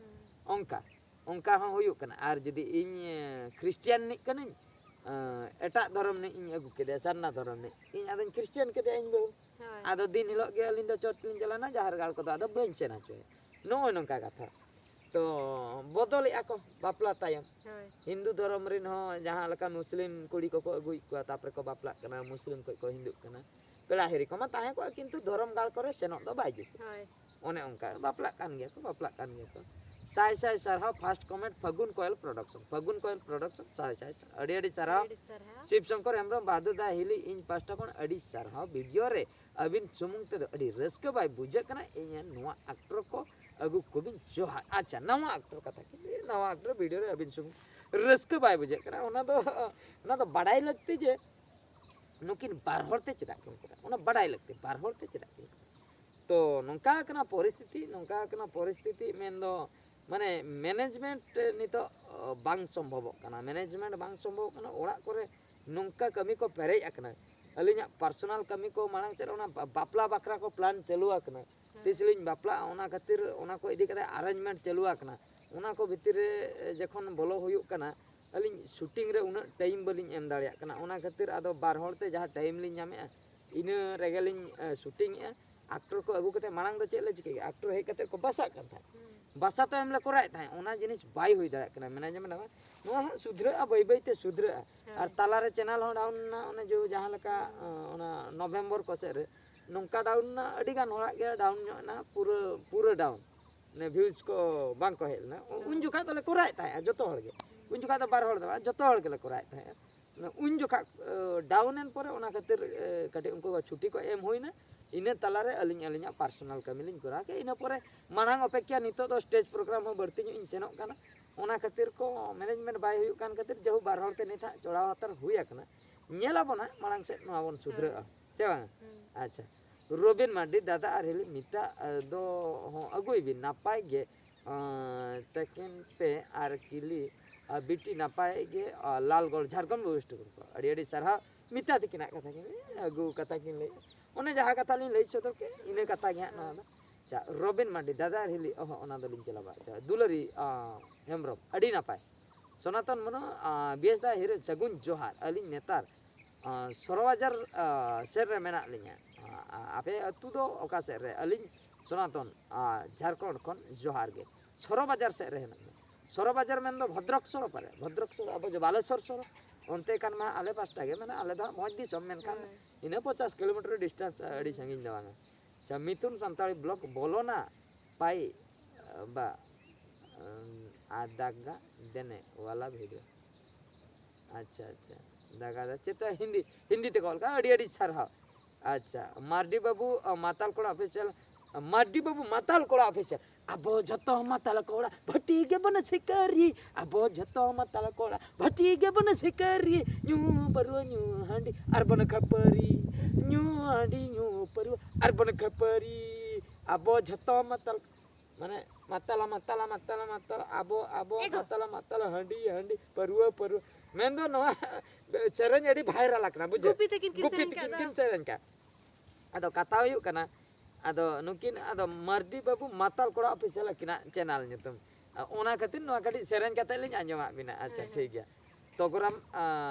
ᱚᱱᱠᱟ, ᱚᱱᱠᱟ ᱦᱚᱸ ᱦᱩᱭᱩᱜ ᱠᱟᱱᱟ᱾ ᱟᱨ ᱡᱩᱫᱤ ᱤᱧ ᱮ, ᱠᱷᱨᱤᱥᱴᱤᱭᱟᱱ ᱨᱤᱱᱤᱡ ᱠᱟᱹᱱᱟᱹᱧ, ᱮ, ᱮᱴᱟᱜ ᱫᱷᱚᱨᱚᱢ ᱨᱤᱱᱤᱡ ᱤᱧ ᱟᱹᱜᱩ ᱠᱮᱫᱮᱭᱟ, ᱥᱟᱨᱱᱟ ᱫᱷᱚᱨᱚᱢ ᱨᱤᱱᱤᱡ, ᱤᱧ ᱟᱫᱚᱧ ᱠᱷᱨᱤᱥᱴᱤᱭᱟᱱ ᱠᱮᱫᱮᱭᱟ ᱤᱧ ᱵᱟᱹᱦᱩ᱾ ᱦᱳᱭ᱾ ᱟᱫᱚ ᱫᱤᱱ ᱦᱤᱞᱳᱜ ᱜᱮ ᱟᱹᱞᱤᱧ ᱫᱚ ᱪᱚᱨᱪ ᱞᱤᱧ ᱪᱟᱞᱟᱣᱱᱟ, ᱡᱟᱦᱮᱨ ᱜᱟᱲ ᱠᱚᱫᱚ ᱟᱫᱚ ᱵᱟᱹᱧ ᱥᱮᱱ ᱦᱚᱪᱚᱭᱟ᱾ ᱱᱚᱜᱼᱚᱭ ᱱᱚᱝᱠᱟ ᱠᱟᱛᱷᱟ᱾ ᱛᱚ ᱵᱚᱫᱚᱞᱮᱜᱼᱟ ᱠᱚ ᱵᱟᱯᱞᱟ ᱛᱟᱭᱚᱢ᱾ ᱦᱳᱭ᱾ ᱦᱤᱱᱫᱩ ᱫᱷᱚᱨᱚᱢ ᱨᱮᱱ ᱦᱚᱸ ᱡᱟᱦᱟᱸ ᱞᱮᱠᱟ ᱢᱩᱥᱞᱤᱢ ᱠᱩᱲᱤ ᱠᱚᱠᱚ ᱟᱹᱜᱩᱭᱮᱫ ᱠᱚᱣᱟ, ᱛᱟᱨᱯᱚᱨᱮ ᱠᱚ ᱵᱟᱯᱞᱟᱜ ᱠᱟᱱᱟ, ᱢᱩᱥᱞᱤᱢ ᱠᱷᱚᱱ ᱠᱚ ᱦᱤᱱᱫᱩᱜ ᱠᱟᱱᱟ᱾ ᱯᱮᱲᱟ ᱦᱤᱨᱤ ᱠᱚᱢᱟ ᱛᱟᱦᱮᱸ ᱠᱚᱜᱼᱟ, ᱠᱤᱱᱛᱩ ᱫᱷᱚᱨᱚᱢ ᱜᱟᱲ ᱠᱚᱨᱮ ᱥᱮᱱᱚᱜ ᱫᱚ ᱵᱟᱭ ᱡᱩᱛᱩᱜᱼᱟ᱾ ᱦᱳᱭ᱾ ᱚᱱᱮ ᱚᱱᱠᱟ ᱵᱟᱯᱞᱟᱜ ᱠᱟᱱ ᱜᱮᱭᱟ ᱠᱚ, ᱵᱟᱯᱞᱟᱜ ᱠᱟᱱ ᱜᱮᱭᱟ ᱠᱚ᱾ ᱥᱟᱭ ᱥᱟᱭ ᱥᱟᱨᱦᱟᱣ first comment ᱯᱷᱟᱹᱜᱩᱱ ᱠᱚᱭᱮᱞ production, ᱯᱷᱟᱹᱜᱩᱱ ᱠᱚᱭᱮᱞ production ᱥᱟᱭ ᱥᱟᱭ ᱥᱟᱨᱦᱟᱣ, ᱟᱹᱰᱤ ᱟᱹᱰᱤ ᱥᱟᱨᱦᱟᱣ᱾ ᱟᱹᱰᱤ ᱥᱟᱨᱦᱟᱣ᱾ ᱥᱤᱵ ᱥᱚᱝᱠᱚᱨ ᱦᱮᱢᱵᱨᱚᱢ ᱵᱟᱫᱩ ᱫᱟ ᱦᱤᱞᱤ, ᱤᱧ ᱯᱟᱦᱴᱟ ᱠᱷᱚᱱ ᱟᱹᱰᱤ ᱥᱟᱨᱦᱟᱣ᱾ ᱵᱷᱤᱰᱤᱭᱳ ᱨᱮ ᱟᱹᱵᱤᱱ ᱥᱩᱢᱩᱝ ᱛᱮᱫᱚ ᱟᱹᱰᱤ ᱨᱟᱹᱥᱠᱟᱹ ᱵᱟᱭ ᱵᱩᱡᱷᱟᱹᱜ ᱠᱟᱱᱟ, ᱤᱧ ᱱᱚᱣᱟ ᱟᱠᱴᱚᱨ ᱠᱚ ᱟᱹᱜᱩ ᱠᱚᱵᱤᱱ ᱡᱚᱦᱟᱨ᱾ ᱟᱪᱪᱷᱟ, ᱱᱟᱣᱟ ᱟᱠᱴᱚᱨ ᱠᱟᱛᱷᱟ ᱠᱤᱱ ᱞᱟᱹᱭᱟ, ᱱᱟᱣᱟ ᱟᱠᱴᱚᱨ ᱵᱷᱤᱰᱤᱭᱳ ᱨᱮ ᱟᱹᱵᱤᱱ ᱥᱩᱢᱩᱝ ᱨᱟᱹᱥᱠᱟᱹ ᱵᱟᱭ ᱵᱩᱡᱷᱟᱹᱜ ᱠᱟᱱᱟ, ᱚᱱᱟ ᱫᱚ ᱚᱱᱟ ᱫᱚ ᱵᱟᱰᱟᱭ ᱞᱟᱹᱠᱛᱤ ᱡᱮ ᱱᱩᱠᱤᱱ ᱵᱟᱨ ᱦᱚᱲ ᱛᱮ ᱪᱮᱫᱟᱜ ᱠᱤᱱ ᱠᱚᱨᱟᱣ, ᱚᱱᱟ ᱵᱟᱰᱟᱭ ᱞᱟᱹᱠᱛᱤ, ᱵᱟᱨ ᱦᱚᱲ ᱛᱮ ᱪᱮᱫᱟᱜ ᱠᱤᱱ ᱠᱚᱨᱟᱣ᱾ ᱛᱚ ᱱᱚᱝᱠᱟ ᱠᱟᱱᱟ ᱯᱚᱨᱤᱥᱛᱷᱤᱛᱤ, ᱱᱚᱝᱠᱟ ᱠᱟᱱᱟ ᱯᱚᱨᱤᱥᱛᱷᱤᱛᱤ, ᱢᱮᱱᱫᱚ ᱢᱟᱱᱮ ᱢᱮᱱᱮᱡᱽᱢᱮᱱᱴ ᱱᱤᱛᱚᱜ ᱵᱟᱝ ᱥᱚᱢᱵᱷᱚᱵᱚᱜ ᱠᱟᱱᱟ, ᱢᱮᱱᱮᱡᱽᱢᱮᱱᱴ ᱵᱟᱝ ᱥᱚᱢᱵᱷᱚᱵᱚᱜ ᱠᱟᱱᱟ᱾ ᱚᱲᱟᱜ ᱠᱚᱨᱮ ᱱᱚᱝᱠᱟ ᱠᱟᱹᱢᱤ ᱠᱚ ᱯᱮᱨᱮᱡ ᱟᱠᱟᱱᱟ, ᱟᱹᱞᱤᱧᱟᱜ ᱯᱟᱨᱥᱚᱱᱟᱞ ᱠᱟᱹᱢᱤ ᱠᱚ ᱢᱟᱲᱟᱝ ᱥᱮᱫ, ᱚᱱᱟ ᱵᱟ- ᱵᱟᱯᱞᱟ ᱵᱟᱠᱷᱨᱟ ᱠᱚ ᱯᱞᱟᱱ ᱪᱟᱹᱞᱩ ᱟᱠᱟᱱᱟ, ᱛᱤᱥ ᱞᱤᱧ ᱵᱟᱯᱞᱟᱜᱼᱟ, ᱚᱱᱟ ᱠᱷᱟᱹᱛᱤᱨ ᱚᱱᱟ ᱠᱚ ᱤᱫᱤ ᱠᱟᱛᱮ ᱟᱨᱮᱧᱡᱽᱢᱮᱱᱴ ᱪᱟᱹᱞᱩ ᱟᱠᱟᱱᱟ, ᱚᱱᱟ ᱠᱚ ᱵᱷᱤᱛᱤᱨ ᱨᱮ ᱡᱚᱠᱷᱚᱱ ᱵᱚᱞᱚ ᱦᱩᱭᱩᱜ ᱠᱟᱱᱟ, ᱟᱹᱞᱤᱧ ᱥᱩᱴᱤᱝ ᱨᱮ ᱩᱱᱟᱹᱜ ᱴᱟᱭᱤᱢ ᱵᱟᱹᱞᱤᱧ ᱮᱢ ᱫᱟᱲᱮᱭᱟᱜ ᱠᱟᱱᱟ᱾ ᱚᱱᱟ ᱠᱷᱟᱹᱛᱤᱨ ᱟᱫᱚ ᱵᱟᱨ ᱦᱚᱲ ᱛᱮ ᱡᱟᱦᱟᱸ ᱴᱟᱭᱤᱢ ᱞᱤᱧ ᱧᱟᱢᱮᱫᱼᱟ, ᱤᱱᱟᱹ ᱨᱮᱜᱮ ᱞᱤᱧ ᱥᱩᱴᱤᱝ ᱮᱫᱼᱟ᱾ ᱟᱠᱴᱚᱨ ᱠᱚ ᱟᱹᱜᱩ ᱠᱟᱛᱮ ᱢᱟᱲᱟᱝ ᱫᱚ ᱪᱮᱫ ᱞᱮ ᱪᱤᱠᱟᱹᱭᱟ, ᱟᱠᱴᱚᱨ ᱦᱮᱡ ᱠᱟᱛᱮ ᱠᱚ ᱵᱟᱥᱟᱜ ᱠᱟᱱ ᱛᱟᱦᱮᱸᱫ, ᱵᱟᱥᱟ ᱛᱟᱭᱚᱢ ᱞᱮ ᱠᱚᱨᱟᱣᱮᱫ ᱛᱟᱦᱮᱸᱫ, ᱚᱱᱟ ᱡᱤᱱᱤᱥ ᱵᱟᱭ ᱦᱩᱭ ᱫᱟᱲᱮᱭᱟᱜ ᱠᱟᱱᱟ᱾ ᱢᱮᱱᱮᱡᱢᱮᱱᱴ ᱱᱚᱣᱟ ᱦᱟᱸᱜ ᱥᱩᱫᱷᱨᱟᱹᱜᱼᱟ, ᱵᱟᱹᱭ ᱵᱟᱹᱭ ᱛᱮ ᱥᱩᱫᱷᱨᱟᱹᱜᱼᱟ᱾ ᱟᱨ ᱛᱟᱞᱟᱨᱮ ᱪᱮᱱᱮᱞ ᱦᱚᱸ ᱰᱟᱣᱩᱱ ᱮᱱᱟ, ᱚᱱᱮ ᱡᱮ ᱡᱟᱦᱟᱸ ᱞᱮᱠᱟ ᱚᱱᱟ ᱱᱚᱵᱷᱮᱢᱵᱚᱨ ᱠᱚ ᱥᱮᱫ ᱨᱮ ᱱᱚᱝᱠᱟ ᱰᱟᱣᱩᱱ ᱮᱱᱟ, ᱟᱹᱰᱤ ᱜᱟᱱ ᱦᱚᱲᱟᱜ ᱜᱮ ᱰᱟᱣᱩᱱ ᱧᱚᱜ ᱮᱱᱟ, ᱯᱩᱨᱟᱹ ᱯᱩᱨᱟᱹ ᱰᱟᱣᱩᱱ, ᱢᱟᱱᱮ ᱵᱷᱤᱭᱩᱡᱽ ᱠᱚ ᱵᱟᱝ ᱠᱚ ᱦᱮᱡ ᱞᱮᱱᱟ᱾ ᱩᱱ ᱡᱚᱠᱷᱟᱡ ᱫᱚᱞᱮ ᱠᱚᱨᱟᱣᱮᱫ ᱛᱟᱦᱮᱸᱫᱼᱟ ᱡᱚᱛᱚ ᱦᱚᱲ ᱜᱮ, ᱩᱱ ᱡᱚᱠᱷᱟᱡ ᱫᱚ ᱵᱟᱨ ᱦᱚᱲ ᱫᱚ ᱵᱟᱝ, ᱡᱚᱛᱚ ᱦᱚᱲ ᱜᱮᱞᱮ ᱠᱚᱨᱟᱣᱮᱫ ᱛᱟᱦᱮᱸᱫᱼᱟ᱾ ᱩᱱ ᱡᱚᱠᱷᱟᱡ ᱰᱟᱣᱩᱱ ᱮᱱ ᱯᱚᱨᱮ ᱚᱱᱟ ᱠᱷᱟᱹᱛᱤᱨ ᱠᱟᱹᱴᱤᱡ ᱩᱱᱠᱩ ᱠᱚ ᱪᱷᱩᱴᱤ ᱠᱚ ᱮᱢ ᱦᱩᱭᱱᱟ, ᱤᱱᱟᱹ ᱛᱟᱞᱟᱨᱮ ᱟᱹᱞᱤᱧ ᱟᱹᱞᱤᱧᱟᱜ ᱯᱟᱨᱥᱚᱱᱟᱞ ᱠᱟᱹᱢᱤ ᱞᱤᱧ ᱠᱚᱨᱟᱣ ᱠᱮᱫᱟ᱾ ᱤᱱᱟᱹ ᱯᱚᱨᱮ ᱢᱟᱲᱟᱝ ᱚᱯᱮᱠᱠᱷᱟ ᱱᱤᱛᱚᱜ ᱫᱚ ᱥᱴᱮᱡᱽ ᱯᱨᱳᱜᱨᱟᱢ ᱦᱚᱸ ᱵᱟᱹᱲᱛᱤ ᱧᱚᱜ ᱤᱧ ᱥᱮᱱᱚᱜ ᱠᱟᱱᱟ, ᱚᱱᱟ ᱠᱷᱟᱹᱛᱤᱨ ᱠᱚ ᱢᱮᱱᱮᱡᱽᱢᱮᱱᱴ ᱵᱟᱭ ᱦᱩᱭᱩᱜ ᱠᱟᱱ ᱠᱷᱟᱹᱛᱤᱨ ᱡᱮᱦᱩ ᱵᱟᱨ ᱦᱚᱲ ᱛᱮ ᱱᱤᱛ ᱦᱟᱸᱜ ᱪᱚᱲᱟᱣ ᱦᱟᱛᱟᱲ ᱦᱩᱭ ᱟᱠᱟᱱᱟ᱾ ᱧᱮᱞ ᱟᱵᱚᱱ ᱦᱟᱸᱜ ᱢᱟᱲᱟᱝ ᱥᱮᱫ ᱱᱚᱣᱟ ᱵᱚᱱ ᱥᱩᱫᱷᱨᱟᱹᱜᱼᱟ, ᱥᱮ ᱵᱟᱝ? ᱟᱪᱪᱷᱟ, ᱨᱚᱵᱤᱱ ᱢᱟᱨᱰᱤ, ᱫᱟᱫᱟ ᱟᱨ ᱦᱤᱞᱤ ᱢᱤᱛᱟ ᱫᱚ ᱦᱚᱸ ᱟᱹᱜᱩᱭ ᱵᱤᱱ, ᱱᱟᱯᱟᱭ ᱜᱮ ᱛᱟᱹᱠᱤᱱ ᱯᱮ ᱟᱨ ᱠᱤᱞᱤ ᱵᱤᱴᱤ ᱱᱟᱯᱟᱭ ᱜᱮ᱾ ᱞᱟᱞᱜᱚᱲ ᱡᱷᱟᱲᱠᱷᱚᱸᱰ ᱳᱭᱮᱥᱴ ᱠᱷᱚᱱ ᱠᱚ, ᱟᱹᱰᱤ ᱟᱹᱰᱤ ᱥᱟᱨᱦᱟᱣ᱾ ᱢᱤᱛᱟ ᱛᱟᱹᱠᱤᱱᱟᱜ ᱠᱟᱛᱷᱟ ᱠᱤᱱ ᱞᱟᱹᱭ ᱟᱹᱜᱩ ᱠᱟᱛᱷᱟ ᱠᱤᱱ ᱞᱟᱹᱭ, ᱚᱱᱮ ᱡᱟᱦᱟᱸ ᱠᱟᱛᱷᱟ ᱞᱤᱧ ᱞᱟᱹᱭ ᱥᱚᱫᱚᱨ ᱠᱮᱫ, ᱤᱱᱟᱹ ᱠᱟᱛᱷᱟ ᱜᱮ ᱦᱟᱸᱜ ᱱᱚᱣᱟ ᱫᱚ᱾ ᱟᱪᱪᱷᱟ, ᱨᱚᱵᱤᱱ ᱢᱟᱨᱰᱤ, ᱫᱟᱫᱟ ᱟᱨ ᱦᱤᱞᱤ, ᱚᱦᱚᱸ, ᱚᱱᱟ ᱫᱚᱞᱤᱧ ᱪᱟᱞᱟᱣ ᱵᱟᱲᱟ ᱦᱚᱪᱚᱣᱟ᱾ ᱫᱩᱞᱟᱹᱨᱤ ᱦᱮᱢᱵᱨᱚᱢ, ᱟᱹᱰᱤ ᱱᱟᱯᱟᱭ᱾ ᱥᱚᱱᱟᱛᱚᱱ ᱢᱚᱱᱚ, ᱵᱤᱭᱮᱥ ᱫᱟ ᱦᱤᱨᱳ, ᱥᱟᱹᱜᱩᱱ ᱡᱚᱦᱟᱨ᱾ ᱟᱹᱞᱤᱧ ᱱᱮᱛᱟᱨ ᱥᱚᱨᱚ ᱵᱟᱡᱟᱨ ᱥᱮᱫ ᱨᱮ ᱢᱮᱱᱟᱜ ᱞᱤᱧᱟ᱾ ᱟᱯᱮ ᱟᱹᱛᱩ ᱫᱚ ᱚᱠᱟ ᱥᱮᱫ ᱨᱮ? ᱟᱹᱞᱤᱧ ᱥᱚᱱᱟᱛᱚᱱ, ᱡᱷᱟᱲᱠᱷᱚᱸᱰ ᱠᱷᱚᱱ ᱡᱚᱦᱟᱨ ᱜᱮ᱾ ᱥᱚᱨᱚ ᱵᱟᱡᱟᱨ ᱥᱮᱫ ᱨᱮ ᱦᱮᱱᱟᱜ ᱢᱮᱭᱟ᱾ ᱥᱚᱨᱚ ᱵᱟᱡᱟᱨ ᱢᱮᱱᱫᱚ ᱵᱷᱚᱫᱨᱚᱠ ᱥᱚᱨᱚ ᱯᱟᱨᱮ, ᱵᱷᱚᱫᱨᱚᱠ ᱥᱚᱨᱚ, ᱟᱵᱚ ᱡᱮ ᱵᱟᱞᱮᱥᱚᱨ ᱥᱚᱨᱚ, ᱚᱱᱛᱮ ᱠᱷᱟᱱ ᱢᱟ ᱟᱞᱮ ᱯᱟᱥᱴᱟ ᱜᱮ ᱢᱮᱱᱟᱜᱼᱟ, ᱟᱞᱮ ᱫᱚ ᱦᱟᱸᱜ ᱢᱚᱡᱽ ᱫᱤᱥᱚᱢ, ᱢᱮᱱᱠᱷᱟᱱ ᱦᱳᱭ᱾ ᱤᱱᱟᱹ ᱯᱚᱪᱟᱥ ᱠᱤᱞᱳᱢᱤᱴᱟᱨ distance, ᱟᱹᱰᱤ ᱥᱟᱺᱜᱤᱧ ᱫᱚ ᱵᱟᱝᱟ᱾ ᱟᱪᱪᱷᱟ, ᱢᱤᱛᱷᱩᱱ ᱥᱟᱱᱛᱟᱲᱤ blog ᱵᱚᱞᱚᱱᱟ ᱯᱟᱭ, ᱵᱟ, ᱟᱫᱟᱜᱟ ᱫᱮᱱᱮ ᱣᱟᱞᱟ video᱾ ᱟᱪᱪᱷᱟ, ᱟᱪᱪᱷᱟ, ᱫᱟᱜᱟ ᱫᱟ ᱪᱮᱫ ᱦᱤᱱᱫᱤ, ᱦᱤᱱᱫᱤ ᱛᱮᱠᱚ ᱚᱞ ᱠᱟᱜᱼᱟ, ᱟᱹᱰᱤ ᱟᱹᱰᱤ ᱥᱟᱨᱦᱟᱣ᱾ ᱟᱪᱪᱷᱟ, ᱢᱟᱨᱰᱤ ᱵᱟᱹᱵᱩ, ᱟ, ᱢᱟᱛᱟᱞ ᱠᱚᱲᱟ official, ᱢᱟᱨᱰᱤ ᱵᱟᱹᱵᱩ ᱢᱟᱛᱟᱞ ᱠᱚᱲᱟ official᱾ ᱟᱵᱚ ᱡᱷᱚᱛᱚ ᱢᱟᱛᱟᱞ ᱠᱚᱲᱟ ᱵᱷᱟᱹᱴᱤ ᱜᱮᱵᱚᱱ ᱥᱤᱠᱟᱹᱨᱤ, ᱟᱵᱚ ᱡᱷᱚᱛᱚ ᱢᱟᱛᱟᱞ ᱠᱚᱲᱟ ᱵᱷᱟᱹᱴᱤ ᱜᱮᱵᱚᱱ ᱥᱤᱠᱟᱹᱨᱤ, ᱧᱩ ᱯᱟᱹᱨᱣᱟᱹ ᱧᱩ ᱦᱟᱺᱰᱤ ᱟᱨ ᱵᱚᱱ ᱠᱷᱟᱹᱯᱟᱹᱨᱤ, ᱧᱩ ᱦᱟᱺᱰᱤ ᱧᱩ ᱯᱟᱹᱨᱣᱟᱹ ᱟᱨ ᱵᱚᱱ ᱠᱷᱟᱹᱯᱟᱹᱨᱤ, ᱟᱵᱚ ᱡᱷᱚᱛᱚ ᱢᱟᱛᱟᱞ, ᱢᱟᱱᱮ ᱢᱟᱛᱟᱞᱟ, ᱢᱟᱛᱟᱞᱟ, ᱢᱟᱛᱟᱞᱟ, ᱢᱟᱛᱟᱞᱟ, ᱟᱵᱚ, ᱟᱵᱚ, ᱮᱜᱳ᱾ ᱢᱟᱛᱟᱞᱟ, ᱢᱟᱛᱟᱞᱟ, ᱦᱟᱺᱰᱤ, ᱦᱟᱺᱰᱤ, ᱯᱟᱹᱨᱣᱟᱹ, ᱯᱟᱹᱨᱣᱟᱹ᱾ ᱢᱮᱱᱫᱚ ᱱᱚᱣᱟ ᱥᱮᱨᱮᱧ ᱟᱹᱰᱤ viral ᱟᱠᱟᱱᱟ, ᱵᱩᱡᱷᱟᱹᱣ? ᱜᱩᱯᱤ ᱛᱟᱹᱠᱤᱱ ᱠᱤᱱ ᱜᱩᱯᱤ ᱥᱮᱨᱮᱧ ᱛᱟᱹᱠᱤᱱ ᱠᱟᱜ ᱠᱤᱱ ᱫᱚ᱾ ᱥᱮᱨᱮᱧ ᱠᱟᱜ᱾ ᱟᱫᱚ ᱠᱟᱛᱷᱟ ᱦᱩᱭᱩᱜ ᱠᱟᱱᱟ, ᱟᱫᱚ ᱱᱩᱠᱤᱱ, ᱟᱫᱚ ᱢᱟᱨᱰᱤ ᱵᱟᱹᱵᱩ ᱢᱟᱛᱟᱞ ᱠᱚᱲᱟ official ᱟᱹᱠᱤᱱᱟᱜ channel ᱧᱩᱛᱩᱢ᱾ ᱟ, ᱚᱱᱟ ᱠᱷᱟᱹᱛᱤᱨ ᱱᱚᱣᱟ ᱠᱟᱹᱴᱤᱡ ᱥᱮᱨᱮᱧ ᱠᱟᱛᱮ ᱞᱤᱧ ᱟᱸᱡᱚᱢᱟᱫ ᱵᱤᱱᱟ᱾ ᱟᱪᱪᱷᱟ, ᱦᱮᱸ, ᱴᱷᱤᱠ ᱜᱮᱭᱟ᱾ ᱛᱚᱜᱚᱨᱟᱢ, ᱟ,